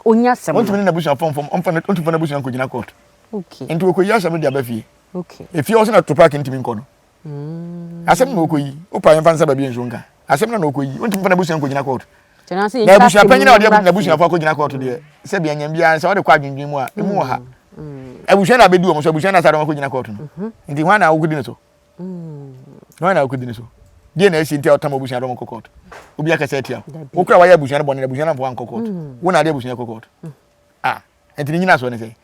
Speaker 2: Ɔnyi asɛm no.
Speaker 1: Ɔntumi ne n'abusuafo mfam, ɔmfa ne, ɔntumi fa n'abusua nkɔgyina court.
Speaker 2: Okay.
Speaker 1: Nti ɔkɔyi asɛm no de aba fie.
Speaker 2: Okay.
Speaker 1: Efie hɔ so na Tupac ntumi nkɔ no. Mm. Asɛm na ɔkɔyi. Wopa yɛmfa nsa baabi nso nka. Asɛm no na ɔkɔyi. Ɔntumi fa n'abusua nkɔgyina court. Na abusuapanyin a ɔde n'abusuafo akɔgyina court deɛ, sɛbi anyam biara sɛ ɔde kɔ adwendwen mu a, emu wɔ ha. Abusua na abɛdi wɔn so, abusua na asa de wɔn akɔgyina court no. Mhm. Nti hwan na wokɔdi ne so?
Speaker 2: Mm.
Speaker 1: Hwan na wokɔdi ne so? Deɛ na asi nti a ɔtam abusua de wɔn kɔ court. Obi akasa atia wo. Wokura wayɛ abusua no bɔne na abusua no amfa wankɔ court. Mm. Wo na ade abusua kɔ court.
Speaker 2: Mm.
Speaker 1: Ah. Nti ne nyina soɔ ne sɛ.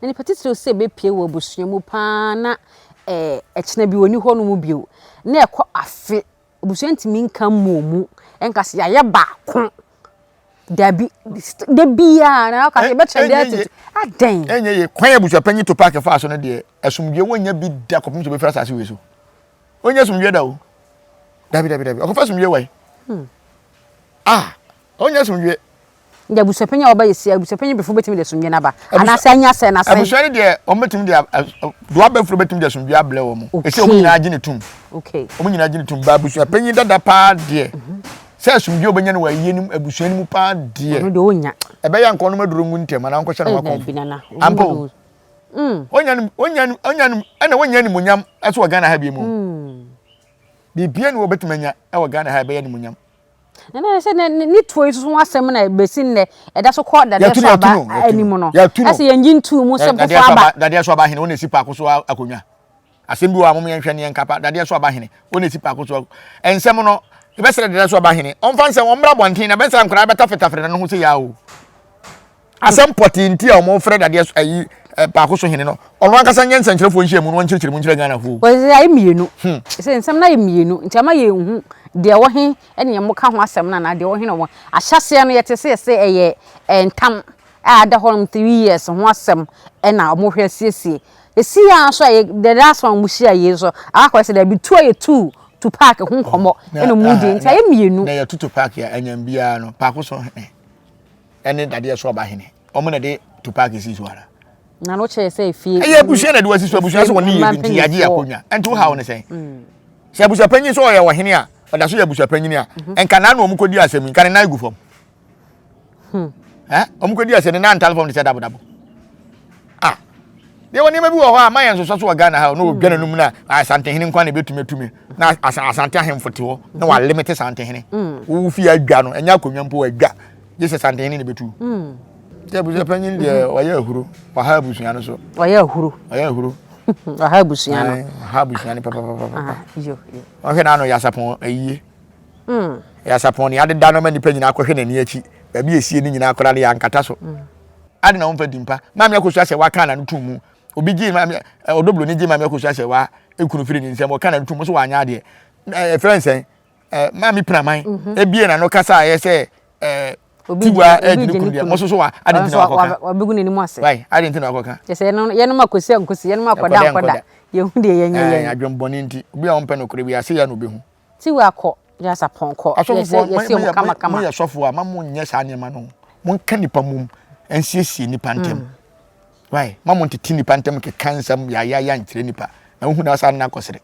Speaker 2: Na nipa titiriw sɛ ebepue wɔ abusua mu paa na ɛɛ ɛkyena bi ɔnni hɔ nom bio na ɛkɔ afe abusua ntumi nka mmɔɔ mu nka sɛ yɛayɛ baako dabi da biara na ɔka sɛ yɛbɛkyerɛ deɛ tete adɛn.
Speaker 1: Ɛnyɛ yie kwan abusua panyin to paaki faa so no deɛ asomdwoeɛ wɔnnya bi da kɔpem sɛ ɔbɛfiri asase wei so ɔnnya asomdwoeɛ da o dabi dabi dabi ɔkɔfa asomdwoeɛ wai hmm. ah ɔnnya asomdwoeɛ.
Speaker 2: Nti abusuapanyin a wɔba yɛ si abusuapanyin befo betumi de asomdwe no aba anaasɛ anya sɛ na sɛn.
Speaker 1: Abusua no deɛ wɔn betumi de do abɛforo betumi de asomdwe abrɛ wɔn. Esi wɔn nyinaa gye ne tum. Wɔn nyinaa gye ne tum. Ba abusuapanyin dada paa deɛ mhm. sɛ asomdwe a wɔbɛnya no wɔ ayie no abusua no mu paa deɛ.
Speaker 2: Ɔno deɛ ɔnya.
Speaker 1: Ɛbɛyɛ anka ɔnom aduro ngu ntɛm anaa ɔnkɔhyɛ ne ho akɔmfo. Ampa o. Mm. Ɔnya ɔnya ɔnya ɛna wɔnya animuonyam ɛso wɔ Ghana ha bi mu. Mm. Biribiara ni wɔbɛtumi anya ɛwɔ Ghana ha ɛbɛyɛ animuonyam.
Speaker 2: Na na sɛ ne ne tuo yi soso ho asɛm na besi nnɛ ɛda so kɔ dadeɛ so aba anim no. Ɛsɛ yɛn gye ntuu mu sɛ foforɔ aba.
Speaker 1: Dadeɛ so aba hene wɔn na esi paako so akonnwa. Asɛm bi wɔ a wɔn yɛn hwɛ ne yɛn kapa dadeɛ so aba hene wɔn na esi paako so nsɛm no yɛbɛsrɛ dadeɛ so aba hene ɔnfa nsɛm wɔn mmra abɔnten na bɛsrɛ nkwadaa bɛtafetafere na ne ho sɛ yaa o. Asɛm pɔtee nti a wɔfrɛ dadeɛ so ayi paako so hene no, ɔno ankasa nyɛ nsɛnkyerɛfoɔ nhyiamu na ɔnkyerɛkyerɛ mu nkyerɛ Ghanafoɔ.
Speaker 2: Wɔsɛ ayɛ mmienu. Hmm. Sɛ nsɛm no ayɛ mmienu nti ama yɛnhu deɛ ɛwɔ he ne wɔka ho asɛm no anaa deɛ ɛwɔ he na wɔn ahyɛseɛ no yɛte sɛ yɛsɛ ɛyɛ ntam a ada hɔ nom 3 years ho asɛm ɛna wɔhwɛ asiesie. Ɛsi yɛ nso a the last one wɔn hyia yie nso akɔ sɛ daabi tu a yɛtu to park ho nkɔmmɔ ɛna wɔn di nti ayɛ mmienu.
Speaker 1: Na yɛtutu park a ɛnyɛn biara no paako so hene. ɛne dadeɛ so ɔba hene wɔn na de tupac si so ara.
Speaker 2: Na no kyerɛ sɛ efie.
Speaker 1: Ɛyɛ abusua na de wasi so abusua so wɔn ne yɛ bi nti yagye akonnwa ɛnti wo haw ne sɛn. Mm. Sɛ abusua panyin sɛ ɔyɛ ɔhene a ɔda so yɛ abusua panyin a mhm. nka n'ano wɔn kɔdi asɛm nka ne nan gu fam. Hmm. Ɛ wɔn kɔdi asɛm ne nan ntale fam de sɛ dabodabo. Ah deɛ wɔ nneɛma bi wɔ hɔ a ma yɛn nsosɔ so wɔ Ghana ha na wɔdwa n'anum na Asantehene nkwa na ebetumi atumi na Asante ahemfo te hɔ na wɔalimite Santehene. Mm. Wo fie adwa no ɛnyɛ akonnwa mpo adwa gye sɛ Santehene na ebetu. Mm. Sɛ abusua panyin deɛ mm-hmm. ɔyɛ ahuro ɔha abusua no so.
Speaker 2: Ɔyɛ ahuro.
Speaker 1: Ɔyɛ ahuro.
Speaker 2: Ɔha abusua no.
Speaker 1: Ɔha abusua no papapapa. Ah, Ɔhwɛ n'ano yɛ asapɔn ayie. Mm. Yɛ asapɔn ne adeda no ma nipa nyinaa kɔhwɛ n'ani akyi baabi esie ne nyinaa koraa no yɛ ankata so. Ade na wɔmfa di mpa. Maame Akosua sɛ waka n'ano tum mu. Obi gyee maame ɔdɔ buroni gyee maame Akosua sɛ wa ekunu firi ne nsam ɔka n'ano tum mu so wanyɛ adeɛ. Ɛɛ fɛn sɛn ɛɛ maame Pinaman mhm. ebie n'ano kasa ayɛ sɛ ɛɛ tiwa ɛdi ne kunu deɛ mo soso wa adi nti na wakɔka.
Speaker 2: Wabegu n'anim ase.
Speaker 1: Wai adi nti na wakɔka.
Speaker 2: Kyɛ sɛ yɛn yɛn akosi ankosi yɛn akɔda akɔda yɛn hu deɛ yɛn nyɛ yɛn.
Speaker 1: Ɛɛ adwembɔne nti obi a ɔmpɛ nokorɛ bi ase yɛ na obehu.
Speaker 2: Tiwa kɔ Yasa pɔnkɔ.
Speaker 1: Asɔfofoɔ mo yɛ mo yɛ sɔfoɔ a ma mo nyɛ saa nneɛma no mo nka nipa mom nsiesie nipa ntɛm mm. why ma mo ntete nipa ntɛm keka nsɛm yayaya nkyerɛ nipa na wohu na asa nna kɔsere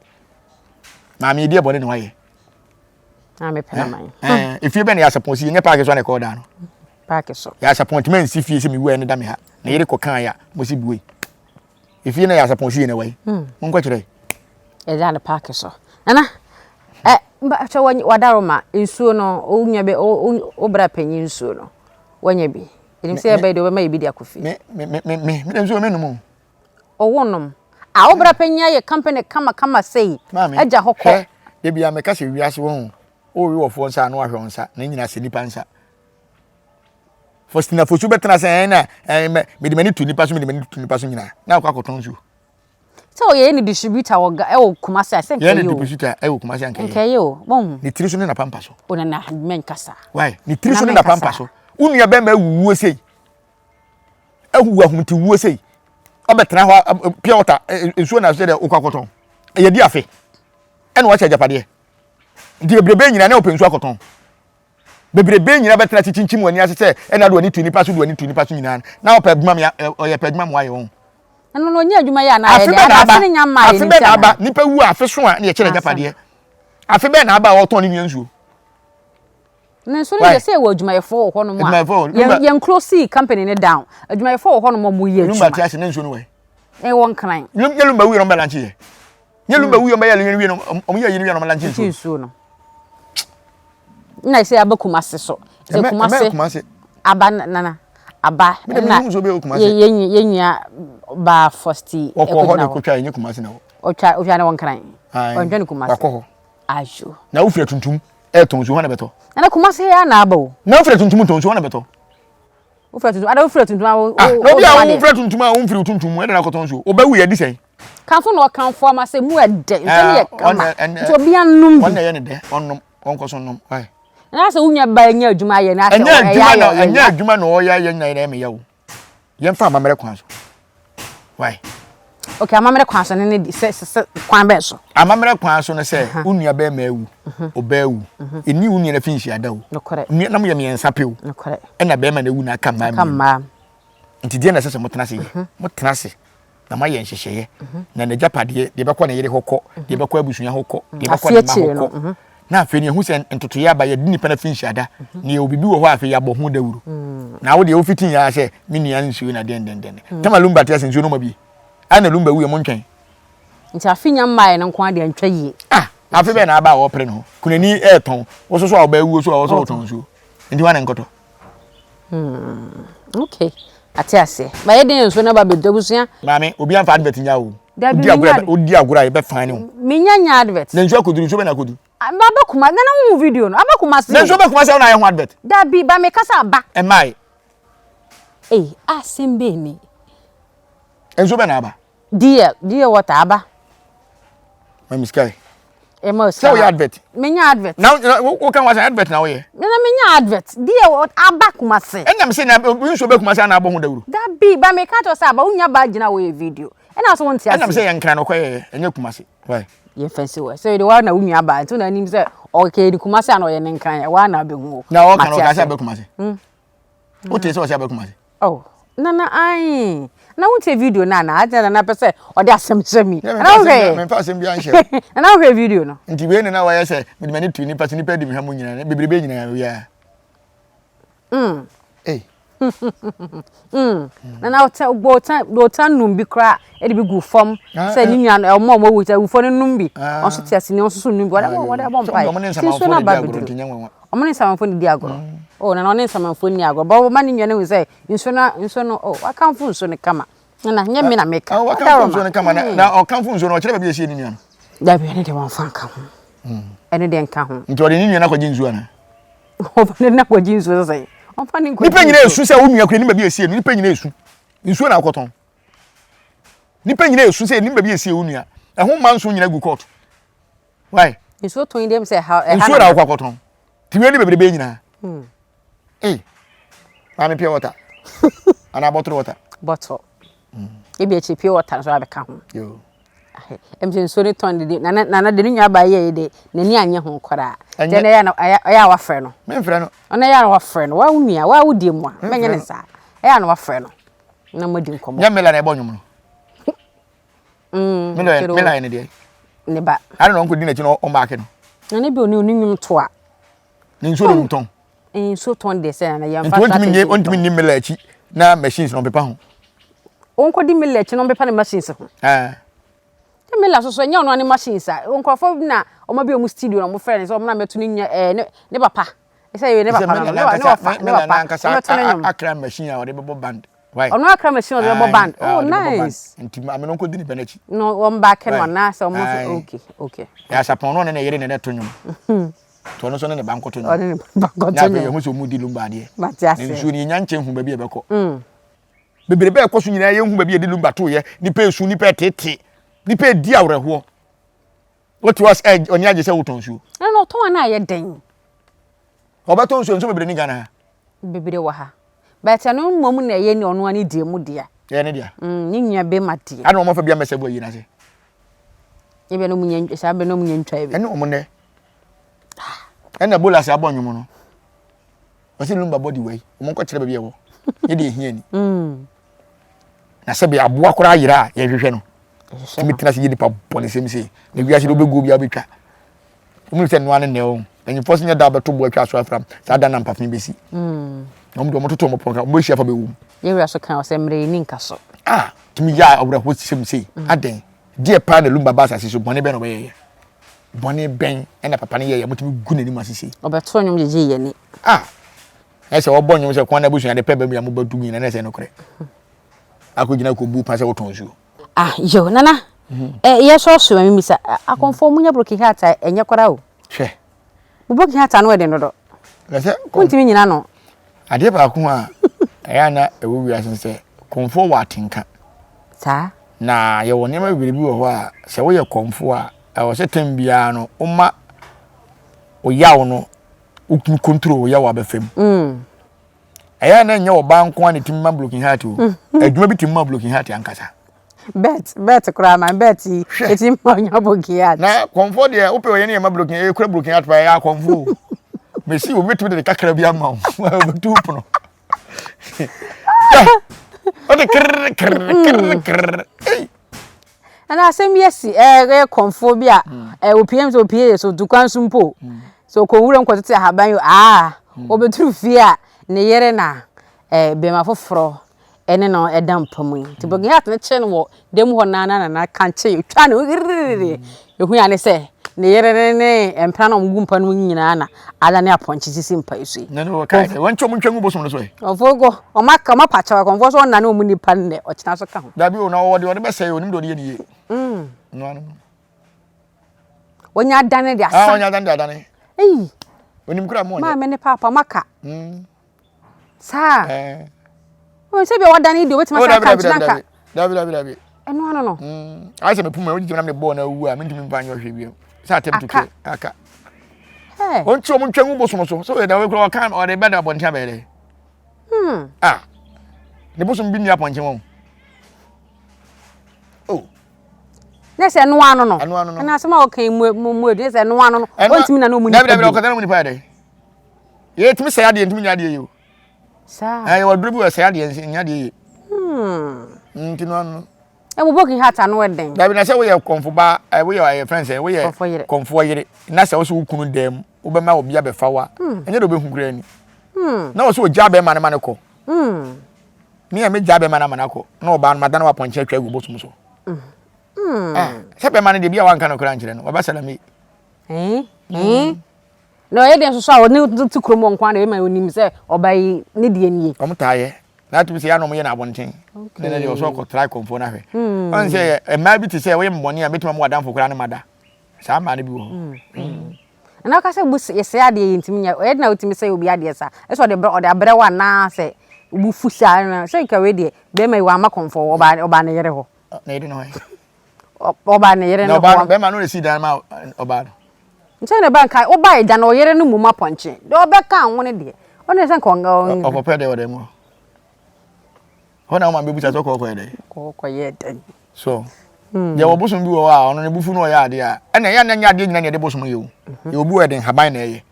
Speaker 1: maame edi ɛbɔne na wayɛ.
Speaker 2: Maame pɛ na man.
Speaker 1: Ɛɛ efie bɛ na yasa pɔn si yɛ nyɛ paaki so na ɛkɔɔ daa no.
Speaker 2: Paaki so.
Speaker 1: Yasa pɔn tuma nsi fie sɛ mi wu ɛne da mi ha na yɛre kɔ kan ya mo si bue. Efie na yɛ asapɔn sie na wai. Hmm. Monkɔ kyerɛ.
Speaker 2: Ɛda no paaki so. Nana, ɛ mba kyɛ wadaroma nsuo no wonya bi wo bra panyin nsuo no wanya bi. Enim sɛ yɛbɛyɛ deɛ wobɛma yɛ bi de akɔ fie.
Speaker 1: Me me me me me me nsuo me nom o.
Speaker 2: Ɔwo nom. A wo bra panyin ayɛ company kama kama sei.
Speaker 1: Maame.
Speaker 2: Agya hɔ kɔ.
Speaker 1: Hwɛ, ebi a meka sɛ wiase wɔ ho. Wowe wɔfoɔ nsa ano ahwɛ wɔn nsa na nyina sɛ nipa nsa. Faustina Fosu bɛtena sɛ ɛn na ɛn mɛ mede m'ani to nipa so mede m'ani to nipa so nyinaa na akɔ akɔtɔn nsuo.
Speaker 2: Sɛ ɔyɛ ne distributor wɔ ga ɛwɔ Kumasi a sɛ
Speaker 1: nkɛyɛ o. Yɛ ne distributor ɛwɔ Kumasi a nkɛyɛ.
Speaker 2: Nkɛyɛ o wɔn.
Speaker 1: Ne tiri so ne na pampa so.
Speaker 2: O na na mɛnkasa.
Speaker 1: Why ne tiri so ne na pampa so. Wo nua bɛrima awuwuo sei awu ahomte wuo sei ɔbɛtena hɔ pure water nsuo na sɛ dɛ wokɔ akɔtɔn ɛyɛ di afe ɛna wakyɛ agyapadeɛ nti bebrebe nyinaa na ɔpɛ nsuo akɔtɔn. Bebrebe nyinaa bɛtena ase kyinkyim wɔn ani ase sɛ ɛna de wɔn ani to nipa so de wɔn ani to nipa so nyinaa na ɔpɛ adwuma mi ɔyɛ pɛ adwuma mu ayɛ wɔn.
Speaker 2: Ɛno no ɔnyɛ adwuma yɛ anaa yɛ deɛ afe ne nya mmaa yɛ
Speaker 1: ne nti na aba nipa wu a afe so a ne yɛkyɛ n'agyapadeɛ afe bɛn na aba a ɔtɔn ne nua nsuo.
Speaker 2: Ne nso ne deɛ sɛ yɛwɔ adwumayɛfoɔ wɔ hɔnom a yɛn yɛn close company ne down adwumayɛfoɔ wɔ hɔnom a wɔyɛ adwuma.
Speaker 1: Lumba te ase ne nsuo no wɔ.
Speaker 2: Ɛwɔ nkran.
Speaker 1: Nyɛ lumba wu yɛ ɔmbɛ lanche yɛ. Nyɛ lumba wu yɛ ɔmbɛ yɛ wie no ɔmo yɛ yɛ wie no ɔmo lanche
Speaker 2: nsuo no. Na sɛ aba Kumase so. Sɛ Kumase aba nana aba na yɛ nua ba first.
Speaker 1: Wɔkɔ hɔ na kotwa ɛnyɛ Kumase na wɔ.
Speaker 2: Ɔtwa ɔtwa ne wɔn kran. Ɔntwa ne Kumase.
Speaker 1: Wakɔ hɔ.
Speaker 2: Ayo.
Speaker 1: Na wofira tuntum ɛtɔn nsuo hɔ na bɛtɔ.
Speaker 2: Nana Kumase yɛ na aba o.
Speaker 1: Na wofira tuntum tɔn nsuo hɔ na bɛtɔ.
Speaker 2: Wofura tuntum ada wofura tuntum a wo
Speaker 1: ah na obi a wofura tuntum a womfiri wo tuntum mu ɛdɛn akɔtɔn nsuo ɔbɛwu yɛ di sɛn.
Speaker 2: Kanfo na ɔkanfo ama sɛ mu ɛdɛ nsuo no yɛ kama nti obi anom bi.
Speaker 1: Ɔno na ɛyɛ ne dɛ ɔnom ɔnkɔ so nom why.
Speaker 2: Na sɛ wonya ba nya adwuma ayɛ na sɛ
Speaker 1: ɛyɛ ayɛ ɛnyɛ adwuma na ɔyɛ ayɛ nyina yɛ ɛmɛ yɛ wo. Yɛmfa amammerɛ kwan so. Why?
Speaker 2: Okay, amammerɛ kwan so ne ne sɛ sɛ kwan bɛn so?
Speaker 1: Amammerɛ kwan so ne sɛ wo nua bɛrima awu, mhm. ɔbaa awu. Mhm. Ɛni wo nua no afi nhyia da o.
Speaker 2: Nokorɛ.
Speaker 1: Nua na moyɛ mmiɛnsa pɛ o.
Speaker 2: Nokorɛ.
Speaker 1: Ɛna bɛrima no awu na aka mmaa mmienu. Nti deɛ na ɛsɛ sɛ motena ase yɛ. Mhm. Motena ase na moayɛ nhyehyɛeɛ na n'agyapadeɛ deɛ ɛbɛkɔ ne yere hɔ kɔ deɛ ɛbɛkɔ abusua hɔ kɔ deɛ ɛbɛkɔ ne mma hɔ kɔ na afei ne ɛhu sɛ ntotoeɛ aba yɛde nipa no afi nhyiada na yɛwɔ biribi wɔ hɔ a afei yɛabɔ ho dawuro na wo deɛ wofiti yɛ sɛ me nua nsuo na deɛn deɛn deɛn tama lumba te ase nsuo no ma bi ana lumba wuiɛ mo ntwɛn
Speaker 2: nti afe nya mmaeɛ no nko adeɛ ntwa yie
Speaker 1: ah afe bɛn na aba a wɔpere ne ho kunani ɛɛtɔn wo so so a ɔbaa wuo so a wɔsɔ wɔtɔn nsuo nti wane nkɔtɔ
Speaker 2: Hmm, okay. Ate aseɛ. Ba yɛ den nso na ba bɛdu abusua.
Speaker 1: Maame, obi anfa advert nya o.
Speaker 2: Dabi
Speaker 1: mi nya. Odi agorɔ a yɛbɛ fan o.
Speaker 2: Mi nya nya advert.
Speaker 1: Na nsuo akoduru nsuo bɛ na akoduru.
Speaker 2: Ba bɛ kuma na na wo video no aba kuma se.
Speaker 1: Na nsuo bɛ kuma se na ayɛ ho advert.
Speaker 2: Dabi ba mi kasa aba.
Speaker 1: Ɛmaae.
Speaker 2: Ei, asɛm bɛn ni.
Speaker 1: Nsuo bɛ na aba.
Speaker 2: DL, DL water aba.
Speaker 1: Mami sky.
Speaker 2: Ema
Speaker 1: sika. Sɛ woyɛ advert.
Speaker 2: Menya advert.
Speaker 1: Na wo kan wasa advert na woyɛ.
Speaker 2: Mena menya advert. DL aba Kumase.
Speaker 1: Ɛna me se na nsuo bɛ Kumase ana abɔ ho dawuro.
Speaker 2: Dabi ba me ka kyerɛ sɛ aba wonya ba gyina woyɛ video. Ɛna so wonte ase.
Speaker 1: Ɛna me sɛ yɛn nkran no kɔyɛ ɛnyɛ Kumase. Why?
Speaker 2: Yɛ fɛnsi wɔ. Sɛ de wa na wo nua ba nti na anim sɛ ɔkɛ di Kumase ana ɔyɛ ne nkran. Wa na abɛhu o.
Speaker 1: Na ɔka no ɔka sɛ abɛ Kumase. Hmm. Wote sɛ ɔsɛ abɛ Kumase.
Speaker 2: Oh, Nana ae. Na wontie video no anaa? Adɛn na Nana pɛ sɛ ɔde asɛm hyɛ mi? Nana wohwɛ.
Speaker 1: Memfa asɛm biara nhyɛ.
Speaker 2: Nana wohwɛ video no.
Speaker 1: Nti wei ne na wɔyɛ sɛ mede m'ani tu nipa so nipa di me hwɛ mo nyinaa bebrebe nyinaa wia.
Speaker 2: Mm. Hey. Mm. Nana ɔtɛ gbɔ ɔtɛ ɔtɛ num bi koraa ɛde bi gu fam ah, sɛ ne eh. nua ɔmo a ɔmo awu sɛ awufo no num bi ah. ɔnso te ase ne ɔnso so num bi wɔde bɔ wɔde bɔ mpae.
Speaker 1: Ɔmo ne nsamanfoɔ de di agorɔ nti nyɛ nwanwa.
Speaker 2: Ɔmo ne nsamanfoɔ na di agorɔ. Oh, nana ɔne nsamanfoɔ nni agorɔ. But ɔma ne nua no hu sɛ nsuo no nsuo no oh wakamfo nsuo no kama. Nana nyɛ me na meka.
Speaker 1: Ah, wakamfo nsuo no kama na na ɔkamfo nsuo no ɔkyerɛ baabi a esie ne nua no.
Speaker 2: Dabi ɛno deɛ wɔnfa nka ho. Ɛno deɛ nka ho.
Speaker 1: Nti ɔde ne nua no akɔgye nsuo anaa?
Speaker 2: Ɔfa ne nua akɔgye nsuo sɛ sɛn? Ɔmfa ne nkɔgye
Speaker 1: nsuo. Nipa nyinaa esu sɛ wo nua kura nim baabi a esie no nipa nyinaa esu. Nsuo na akɔtɔn. Nipa nyinaa esu sɛ nim baabi a esie wo nua. Ɛho mma nso nyinaa gu court. Why?
Speaker 2: Nsuo tɔn yi deɛ sɛ ɛha
Speaker 1: ɛha. Nsuo na akɔ akɔtɔn. Tiwɛ ne bebrebe nyinaa. Hmm. Ee, maame pure water. Ana bottle water.
Speaker 2: Bottle. Hmm. Ebi akyi pure water nso abɛka ho.
Speaker 1: Yo.
Speaker 2: Ɛm sɛ nsuo ne tɔn de nana nana de ne nua ba yɛ de n'ani anyɛ ho koraa. Ɛnyɛ na ɛyɛ na ɛyɛ a wafrɛ no.
Speaker 1: Memfrɛ no.
Speaker 2: Ɔno ɛyɛ a wafrɛ no. Wa wo nua wa wo die mu a. Mɛnyɛ ne saa. Ɛyɛ a na wafrɛ no. Na mo adi nkɔmmɔ.
Speaker 1: Nyɛ mela na ɛbɔ nnwom no. Mm, Mela yɛ mela yɛ ne deɛ.
Speaker 2: Ne ba.
Speaker 1: Ade na ɔnkɔ di n'akyi na ɔmbaake no.
Speaker 2: Na ne bi oni oni nnwom to a.
Speaker 1: Ne nsuo na ɔtɔn.
Speaker 2: Nsuo tɔn deɛ sɛ na yɛn fa
Speaker 1: strategy. Nti ɔntumi nni mela akyi na machines na ɔmpepa ho.
Speaker 2: Ɔnkɔ di mela akyi na ɔmpepa ne machines ho.
Speaker 1: Ɛɛ.
Speaker 2: Sɛ mela soso ɛnyɛ ɔno ne machines a nkurɔfoɔ na wɔn bi wɔn studio na wɔn frɛ ne sɛ wɔn na mɛto ne nya ɛɛ ne ne papa. Sɛ yɛ ne papa no ne papa ne papa
Speaker 1: wɔbɛto ne nnwom. Akra machine a ɔde bɛbɔ band.
Speaker 2: Why? Ɔno akra machine ɔde bɛbɔ band. Oh nice.
Speaker 1: Nti maame no nkɔdi nipa n'akyi.
Speaker 2: No wɔn baake no anaasɛ wɔn nso okay okay.
Speaker 1: Yɛ asapɔn no ɔne ne yere na ɛto nnwom. Nti ɔno nso ne ne ba nkɔto nnwom.
Speaker 2: Ɔne ne ba nkɔto nnwom.
Speaker 1: Na afei yɛhu sɛ wɔn di lumba adeɛ.
Speaker 2: Mate ase.
Speaker 1: Na nsuo no yɛnya nkyɛn hu baabi a ɛbɛkɔ. Bebrebe a ɛkɔ so nyinaa yɛnhu baabi a yɛde lumba to yɛ. Nipa esu, nipa ɛtete, nipa edi awerɛhoɔ. Wote hɔ sɛ ɔni agye sɛ wotɔn nsuo.
Speaker 2: Ɛna ɔtɔn a na ayɛ den.
Speaker 1: Ɔbɛtɔn nsuo nsuo bebree ni Ghana ha.
Speaker 2: Bebree wɔ ha. But ɛno mmom na ɛyɛ ne ɔno ani deɛ mu dea.
Speaker 1: Ɛyɛ ne dea.
Speaker 2: Mm, ne nua bɛma deɛ.
Speaker 1: Ana wɔn afa bi amɛsɛ bu ayi n'ase.
Speaker 2: Ebi na wɔn nya saa bɛ na wɔn nya ntwa ebi.
Speaker 1: Ɛne wɔn nɛ. Ɛna bolas abɔ nnwom no. Wɔsi lumba body wei. Wɔn nkɔ kyerɛ baabi ɛwɔ. Yɛ deɛ ehia ni.
Speaker 2: Mm.
Speaker 1: Na sɛbi aboa koraa yera a yɛhwehwɛ no. Tumi tena se yɛ nipa bɔne sɛm sei. Na wiase de wobɛgu obi a wobɛtwa. Wɔn sɛ nnoa ne nnɛ o. Mpanyinfoɔ sɛ nyɛ da bɛto boɔ atwa aso afram. Saa da na mpafe bɛsi.
Speaker 2: Mm.
Speaker 1: Na wɔn de wɔn toto wɔn pɔn ka wɔn bɛhyia fa bɛwu mu.
Speaker 2: Yɛwura so kan ɔsɛ mmerɛ yi ni nka so.
Speaker 1: Ah, tumi yɛ awerɛho sɛm sei. Mm. Adɛn? Deɛ paa na lumba ba asase so bɔne bɛn na ɔbɛyɛ yɛ? Bɔne bɛn ɛna papa no yɛ yɛ motumi gu n'anim ase sei?
Speaker 2: Ɔbɛto nnwom gyegye yɛ ni.
Speaker 1: Ah, ɛsɛ wɔbɔ nnwom sɛ kwan na abusua de pɛ bɛmu ya mo bɛtu nyina na ɛsɛ nokorɛ. Akɔgyina kɔbu pa sɛ wotɔn nsuo.
Speaker 2: Ah, yo, nana. Mm. Eh, yɛ sɔ so mi misa. Akɔmfo munya broken heart a ɛnyɛ kora o.
Speaker 1: Hwɛ.
Speaker 2: Mo broken heart ano ɛden dodo.
Speaker 1: Na sɛ
Speaker 2: Wontumi nyina no.
Speaker 1: Adeɛ baako a. ɛyɛ a na ɛwɔ wiase ne sɛ kɔmfoɔ wɔ atenka.
Speaker 2: Saa.
Speaker 1: Na yɛwɔ nneɛma bebree bi wɔ hɔ a sɛ woyɛ kɔmfoɔ a ɛwɔ sɛ tɛm biara no woma wo yaw no wotumi control wo yaw abɛfa mu.
Speaker 2: Mm.
Speaker 1: Ɛyɛ a na ɛnyɛ ɔbaa nko ara na ɛtumi ma broken heart o. Mm. Adwuma bi tumi ma broken heart ankasa.
Speaker 2: Bet bet koraa ma bet yi ɛtumi ma ɔnya broken heart.
Speaker 1: Na kɔmfoɔ deɛ wopɛ ɔyɛ ne yɛ ma broken ɛkura broken heart pa ɛyɛ akɔmfoɔ o. Mesi obi bɛtumi de kakra bi ama wo ɔbɛtu pono. Ɔde krrr krrr krrr krrr. Ei.
Speaker 2: Ɛna asɛm bi asi ɛyɛ kɔmfoɔ bi a opie sɛ opie yɛ so otu kwan so mpo sɛ ɔkɔ nwura mu kɔtete ahaban yi aa ɔbɛduru fie a ne yere na bɛrima foforɔ ɛne no ɛda mpa mu yi nti broken heart no kye no wɔ dan mu hɔ naa na nana kankye otwa ne ho girigirigiri ehu ya ne sɛ ne yere ne ne mpena na wɔn gu mpa no mu nyinaa na ada ne apɔnkye sisi mpa yi so yi.
Speaker 1: Na ne wɔ kae sɛ wɔn nkyɛn wɔn ntwa ngu bosom no so ɛ.
Speaker 2: Kɔmfoɔ kɔ wɔn aka wɔn apa kyɛw kɔmfoɔ so ɔnane wɔn nipa nnɛ ɔkyena so ka ho.
Speaker 1: Dabi o na ɔwɔ deɛ ɔde bɛsɛe onim deɛ ɔde yɛ ne yie. Mm. No ano no.
Speaker 2: Wɔnya adane de asa.
Speaker 1: Ah wɔnya adane de adane.
Speaker 2: Eyi.
Speaker 1: Onim kura mu ɔnyɛ.
Speaker 2: Maame ne paapa maka.
Speaker 1: Mm.
Speaker 2: Saa.
Speaker 1: Eh.
Speaker 2: Wɔn sɛ bi a wadane deɛ obetumi asa aka nkyɛn nka.
Speaker 1: Dabi dabi dabi.
Speaker 2: Ɛno ano no.
Speaker 1: Mm. Ayɛ sɛ mepum a wogyina me bɔɔl na awu a mentumi mfa nyɛ ɔhwɛ bio. Sɛ atɛm to kɛ aka.
Speaker 2: Hey.
Speaker 1: Wɔn ti wɔn ntwa ngu bosom so. So yɛ da wɔkura wɔka ɔde bɛda abɔnten abɛyɛ dɛ.
Speaker 2: Hmm.
Speaker 1: Ah. Ne bosom bi nni apɔnkye wɔn. Oh.
Speaker 2: Ne sɛ ɛno ano no.
Speaker 1: Ɛno ano no.
Speaker 2: Ɛna asɛm a wɔka yi mu mu mu edu ne sɛ ɛno ano no. Wɔntumi na ne wɔn
Speaker 1: nipa. Dabi dabi ɔkɔtɛ ne wɔn nipa yɛ dɛ. Yɛtumi sɛe adeɛ ntumi nyɛ adeɛ yie o.
Speaker 2: Saa.
Speaker 1: Ɛyɛ wɔ duro bi wɔ sɛe adeɛ nyɛ adeɛ yie.
Speaker 2: Hmm.
Speaker 1: Nti no ano.
Speaker 2: Ɛwɔ broken heart ano ɛdɛn.
Speaker 1: Dabi na sɛ woyɛ kɔnfo ba ɛ woyɛ ɛyɛ fɛn sɛ woyɛ kɔnfoɔ yere na sɛ wosɛ wo kunu dan mu wobɛma obi abɛfa wa
Speaker 2: hmm.
Speaker 1: ɛnyɛ de wobɛhu koraa ni.
Speaker 2: Hmm.
Speaker 1: Na wɔ sɛ ogya bɛrima no ma no kɔ.
Speaker 2: Hmm.
Speaker 1: Me a megya bɛrima no ama no akɔ na ɔbaa no madane wapɔnkye atwa agu bosom so. Ah, sɛ bɛrima no deɛ bi a wanka no koraa nkyerɛ no waba salame.
Speaker 2: Eh? Eh? Na ɔyɛ dɛn nso so a ɔne te kurom hɔ nko ara na ɛma onim sɛ ɔba yi ne deɛ nie.
Speaker 1: Wɔn taa yɛ. Na atumi sɛ yɛ anam yɛ no abɔnten. Ne ne deɛ ɔsɔ ɔkɔ try kɔnfoɔ no ahwɛ. Ɔn sɛ yɛ mmaa bi te sɛ wɔyɛ mmɔne a mɛtumi ama w'adamfo koraa ne ma da. Saa mmaa no bi wɔ hɔ.
Speaker 2: Ɛna ɔka sɛ bu yɛsɛe adeɛ yɛntumi nyɛ ɛyɛ na wotumi sɛe obi adeɛ saa ɛsɛ ɔde brɛ ɔde abrɛ wo anaa sɛ wo fu saa sɛ nka wei deɛ bɛrima yi wamma kɔnfoɔ ɔbaa ɔbaa ne yere hɔ.
Speaker 1: Ne yere no hɔ.
Speaker 2: Ɔbaa ne yere no hɔ.
Speaker 1: Bɛrima no na esi dan ma ɔbaa no.
Speaker 2: Nkyɛn na ɛba nka ɔbaa agya no ɔyere no mmom apɔnkye deɛ ɔbɛka ho no deɛ ɔno sɛ nka
Speaker 1: ɔkɔpɛ deɛ ɔdɛ mu hɔ na ɔma bɛbusa sɛ ɔkɔ ɔkɔyɛ dɛn
Speaker 2: ɔkɔyɛ dɛn
Speaker 1: so hmm. deɛ wɔ bosom bi wɔ hɔ a ɔno ne bufu no ɔyɛ adeɛ a ɛna ɛyɛ na nyɛ adeɛ nyina na ɛde bosom yɛ o mhm. yɛ obi wɔ ɛde nhaban na ɛyɛ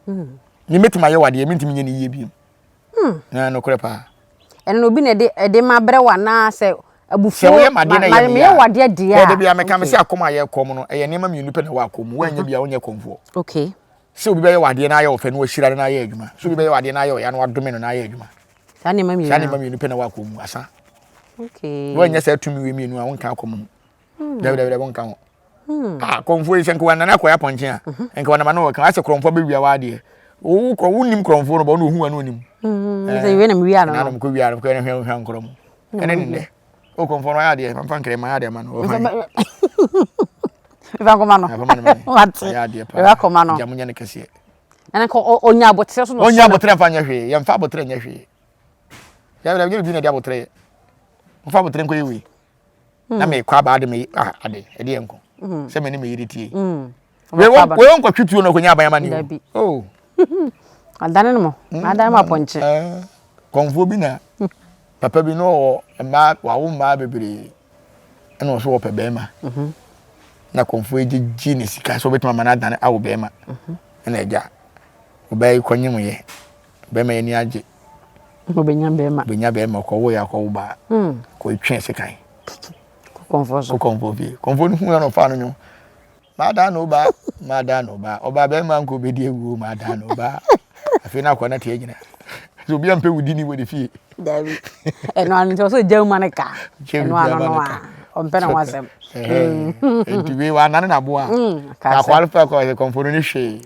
Speaker 2: hmm.
Speaker 1: ne mɛtumi ayɛ wɔ adeɛ mentumi nyɛ ne yie bio
Speaker 2: Hmm.
Speaker 1: Na nokorɛ paa.
Speaker 2: Ɛno no obi na ɛde ɛde ma brɛ wo anaa sɛ abufuo.
Speaker 1: Sɛ woyɛ ma adeɛ na ɛyɛ me
Speaker 2: ya. Meyɛ wadeɛ deɛ a.
Speaker 1: Ɛde bia meka me sɛ akɔm a yɛkɔm no ɛyɛ nneɛma mmienu pɛ na ɛwɔ akɔm mu. Woanyɛ bi a wonyɛ kɔmfoɔ.
Speaker 2: Okay.
Speaker 1: Sɛ obi bɛyɛ wadeɛ na ayɛ ɔfɛ na wahyira no na ayɛ adwuma. Sɛ obi bɛyɛ wadeɛ na ayɛ ɔya na wadome no na ayɛ adwuma.
Speaker 2: Saa nneɛma mmienu.
Speaker 1: Saa nneɛma mmienu pɛ na ɛwɔ akɔm mu asa.
Speaker 2: Okay.
Speaker 1: Woanyɛ saa tumi wei mmienu a wonka akɔm ho. Hmm. Dabi dabi dabi wonka ho. Hmm. Ah, kɔnfoɔ yi sɛ nka wanane akɔyɛ apɔnkye a mhm. nka wanam ano wɔka asɛ korɔmfoɔ bɛwia w'adeɛ wo korɔ wonim korɔmfoɔ no bɔ ɔno ohu ano onim
Speaker 2: hmm, sɛ wei na mewia no
Speaker 1: no kɔ wia no kɔ ɛne hwɛ hwɛ nkorɔ mu ɛne ne nnɛ o korɔmfoɔ no ayɛ adeɛ mamfa nkrɛ ma ayɛ adeɛ ma no wɔfa
Speaker 2: mfa nkɔma no wate
Speaker 1: ayɛ adeɛ paa
Speaker 2: ɛwɛ akɔma no
Speaker 1: gya mo nyɛ no kɛseɛ
Speaker 2: ɛna nka ɔnya aboterɛ so na
Speaker 1: ɔnya aboterɛ mfa nyɛ hwee yɛmfa aboterɛ nyɛ hwee yɛmfa nyɛ biribi na ɛde aboterɛ yɛ mfa aboterɛ nkɔyɛ wei na hmm. mekɔ aba ade me ah ade ɛde yɛ nko hmm. sɛ me ne me yere tie
Speaker 2: hmm.
Speaker 1: wei wɔn nkɔtwe tuo na ɔkɔnya aban ama ne o oh.
Speaker 2: adane no mo adane mo apɔnkye
Speaker 1: eh, kɔnfoɔ bi na papa bi na ɔwɔ mmaa wawo mmaa bebree ɛna ɔso wɔpɛ bɛrima
Speaker 2: mhm.
Speaker 1: na kɔnfoɔ yi gyegye ne sika sɛ ɔbɛtumi ama no adane awo bɛrima
Speaker 2: mhm.
Speaker 1: ɛna agya ɔbaa yi kɔnyem yɛ bɛrima yɛ ani agye
Speaker 2: Ɔbɛnya bɛrima.
Speaker 1: Ɔbɛnya bɛrima ɔkɔwo yɛ akɔwo baa.
Speaker 2: Hmm.
Speaker 1: Kɔ etwe sekan.
Speaker 2: Kɔnfoɔ so.
Speaker 1: Kɔ kɔnfoɔ fie. Kɔnfoɔ no hu na ɔfa no nwo. Maadaa na ɔbaa maadaa na ɔbaa ɔbaa bɛrima nko bɛdi awuo maadaa na ɔbaa. Afei na akɔ na te agyina. Sɛ obi ampɛ wudi ni wɔ ne fie.
Speaker 2: Dabi. Ɛno ano nti ɔsɛ gya mu ma ne ka. Ɛno ano no a ɔmpɛ na ho asɛm.
Speaker 1: Nti wei wanane n'aboa.
Speaker 2: Hmm,
Speaker 1: Na akɔa no pɛ kɔ kɔnfoɔ no ne hwee.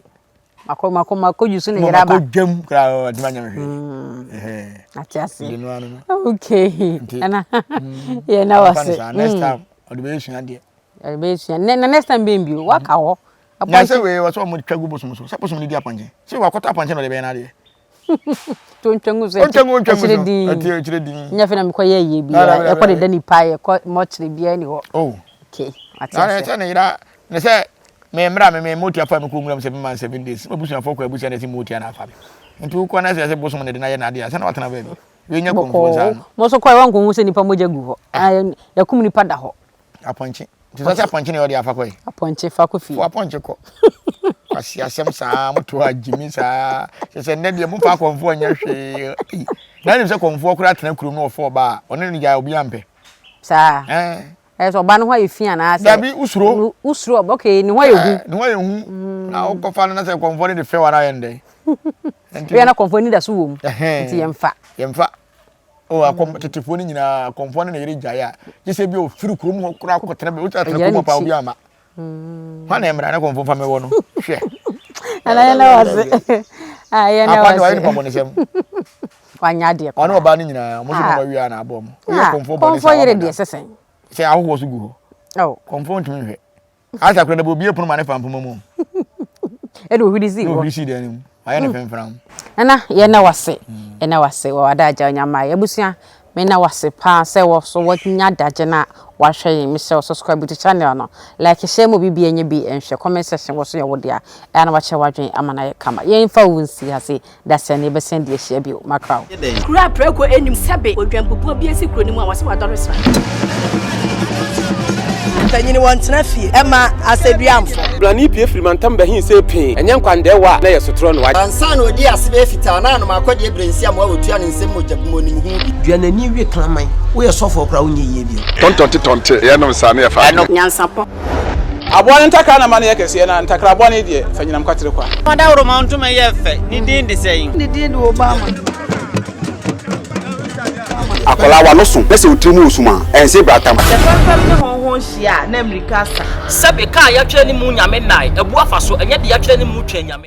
Speaker 2: Makɔ makɔ makɔ yusu ne yere aba.
Speaker 1: Makɔ dwam koraa ɔde ma nyame hwee.
Speaker 2: Ate ase. Okay. Ɛna yɛ na wase.
Speaker 1: Next time ɔde bɛyɛ sua deɛ.
Speaker 2: Ɔde bɛyɛ sua. Na next time bɛn bio waka hɔ.
Speaker 1: Na sɛ wei wɔ sɛ ɔmo twa gu bosom so sɛ bosom no di apɔnkye sɛ wakɔtɔ apɔnkye na ɔde bɛyɛ n'adeɛ.
Speaker 2: To ntwa ngu so.
Speaker 1: Ntwa ngu ntwa ngu so.
Speaker 2: Akyire din.
Speaker 1: Akyire din.
Speaker 2: Nyɛ fɛ na mekɔ yɛ yie biara. Yɛkɔ deda nipa yɛkɔ mɔkyere biara ni hɔ.
Speaker 1: Oh.
Speaker 2: Okay. Ate
Speaker 1: Na
Speaker 2: ase.
Speaker 1: sɛ ne yera ne sɛ me mmerɛ a me me motia fa me kɔ nwuram sɛ me man 7 days. Mabusuafoɔ kɔ abusua na ɛsɛ motia na afa me. Nti wokɔ na sɛ ɛsɛ bosom ne de na yɛ n'adeɛ a sɛ na watena baabi. Wei nyɛ kɔmfoɔ saa
Speaker 2: Bɔkɔɔ.
Speaker 1: no.
Speaker 2: Mo nso kɔɛ wankɔhu sɛ nipa mogya gu hɔ. Ah, yɛkum nipa da hɔ.
Speaker 1: Apɔnkye. Nti sɛ sɛ apɔnkye na ɔde afa kɔ yi.
Speaker 2: Apɔnkye fa kɔ fie.
Speaker 1: Fo apɔnkye kɔ. Kwasi asɛm saa mo to agyimi saa. Kyɛ sɛ nnɛ deɛ mo fa akɔmfoɔ nyɛ hwee. Na nim sɛ kɔmfoɔ koraa tena kurom na ɔfɔ ɔbaa a ɔne no gyae obi ampɛ.
Speaker 2: Saa.
Speaker 1: Ɛɛ.
Speaker 2: Ɛyɛ sɛ ɔbaa no ho ayɛ fi anaasɛ.
Speaker 1: Dabi wosuro.
Speaker 2: Wosuro ɔba okay ne ho ayɛ hu.
Speaker 1: Ne ho ayɛ hu. Na wokɔfa no na sɛ kɔmfoɔ no de fɛ wa na ayɛ no dɛn.
Speaker 2: Nti. Wia na kɔmfoɔ ani da so wɔ mu. Nti yɛmfa.
Speaker 1: Yɛmfa. Oh, akɔm tetefoɔ no nyinaa akɔmfoɔ no na yere gyae a gye sɛ bi a ɔfiri kurom hɔ koraa kɔtena baabi wotumi atena kurom hɔ paa obi ama hwan na mmara ne kɔmfoɔ fa mɛwɔ no hwɛ
Speaker 2: Ana yɛn na wase. Ah, yɛn na
Speaker 1: akwa de
Speaker 2: wase.
Speaker 1: wayɛ nipa bɔnesɛm
Speaker 2: Wanyɛ adeɛ
Speaker 1: ɔne
Speaker 2: koraa.
Speaker 1: ɔbaa no nyinaa ɔmo so na ɔmo awia na abɔ ɔmo woyɛ
Speaker 2: Ah,
Speaker 1: kɔmfoɔ bɔne
Speaker 2: kɔmfoɔ
Speaker 1: saa
Speaker 2: yere
Speaker 1: wabɔ
Speaker 2: deɛ
Speaker 1: dam
Speaker 2: sɛ sɛn.
Speaker 1: sɛ ahohoɔ so gu hɔ
Speaker 2: Oh.
Speaker 1: kɔmfoɔ ntumi nhwɛ Asa kura dɛbɛ obi epono ma ne fa mpoma mu.
Speaker 2: Ɛna ohuri si hɔ.
Speaker 1: Ohuri si dan no mu. Ayɛ ne fɛnfɛn.
Speaker 2: Nana yɛn na wase. Yɛn na wase wɔ adagya onyama yɛ abusua. Me na wase paa sɛ wɔ so wɔnya adagye na wahwɛ yɛn. Mesrɛ wo subscribe to channel no. Like share mu obi bi enye bi nhwɛ. Comment section wɔ so yɛ wo dea. Ɛa na wakyerɛ wadwen ama na yɛ kama. Yɛn fa wo nsi ha se Dasɛn na yɛbɛsan di ahyia bio. Makra wo.
Speaker 3: Kuro a prako nnim sɛbe odwanbubuo bi asi kuro no mu a wɔse wadɔre sra.
Speaker 4: Mpanyini wɔntena fie ɛma asɛduamfo.
Speaker 5: Blani pue firi mantam bɛhee see pee, ɛnyɛ nkwandɛɛwa a na ɛyɛ sotorɔ na wagye.
Speaker 6: Ansa na odii ase bɛyɛ fitaa na anom akɔdeɛ berɛ nsi amoa wɔtua ne nsam mogya bu mu onim ho bi.
Speaker 7: Dua n'ani we kraman. Woyɛ sɔfoɔ koraa wonyɛ yie bio.
Speaker 8: Tɔntɔnte tɔnte yɛnom saa ne yɛfa adeɛ.
Speaker 3: Nyansapɔ.
Speaker 9: Aboa no ntakra na ma no yɛ kɛseɛ, na ntakra bɔne deɛ, fa nyinam kwatere kwa.
Speaker 10: Ɔdawuroma ntoma yɛ fɛ, ne din de sɛn?
Speaker 4: Ne din de Obama.
Speaker 11: Akwadaa w'ano so na sɛ wo tiri mu wɔ sum a, ɛnse bratam.
Speaker 12: Sɛ fɛmfɛm ne hɔnhɔn hyia a, na mmirika asa.
Speaker 10: Sɛbe, kaa yɛatwerɛ ne mu Nyame nnae, abu afa so, ɛnyɛ deɛ yɛatwerɛ ne mu Twɛn Nyame.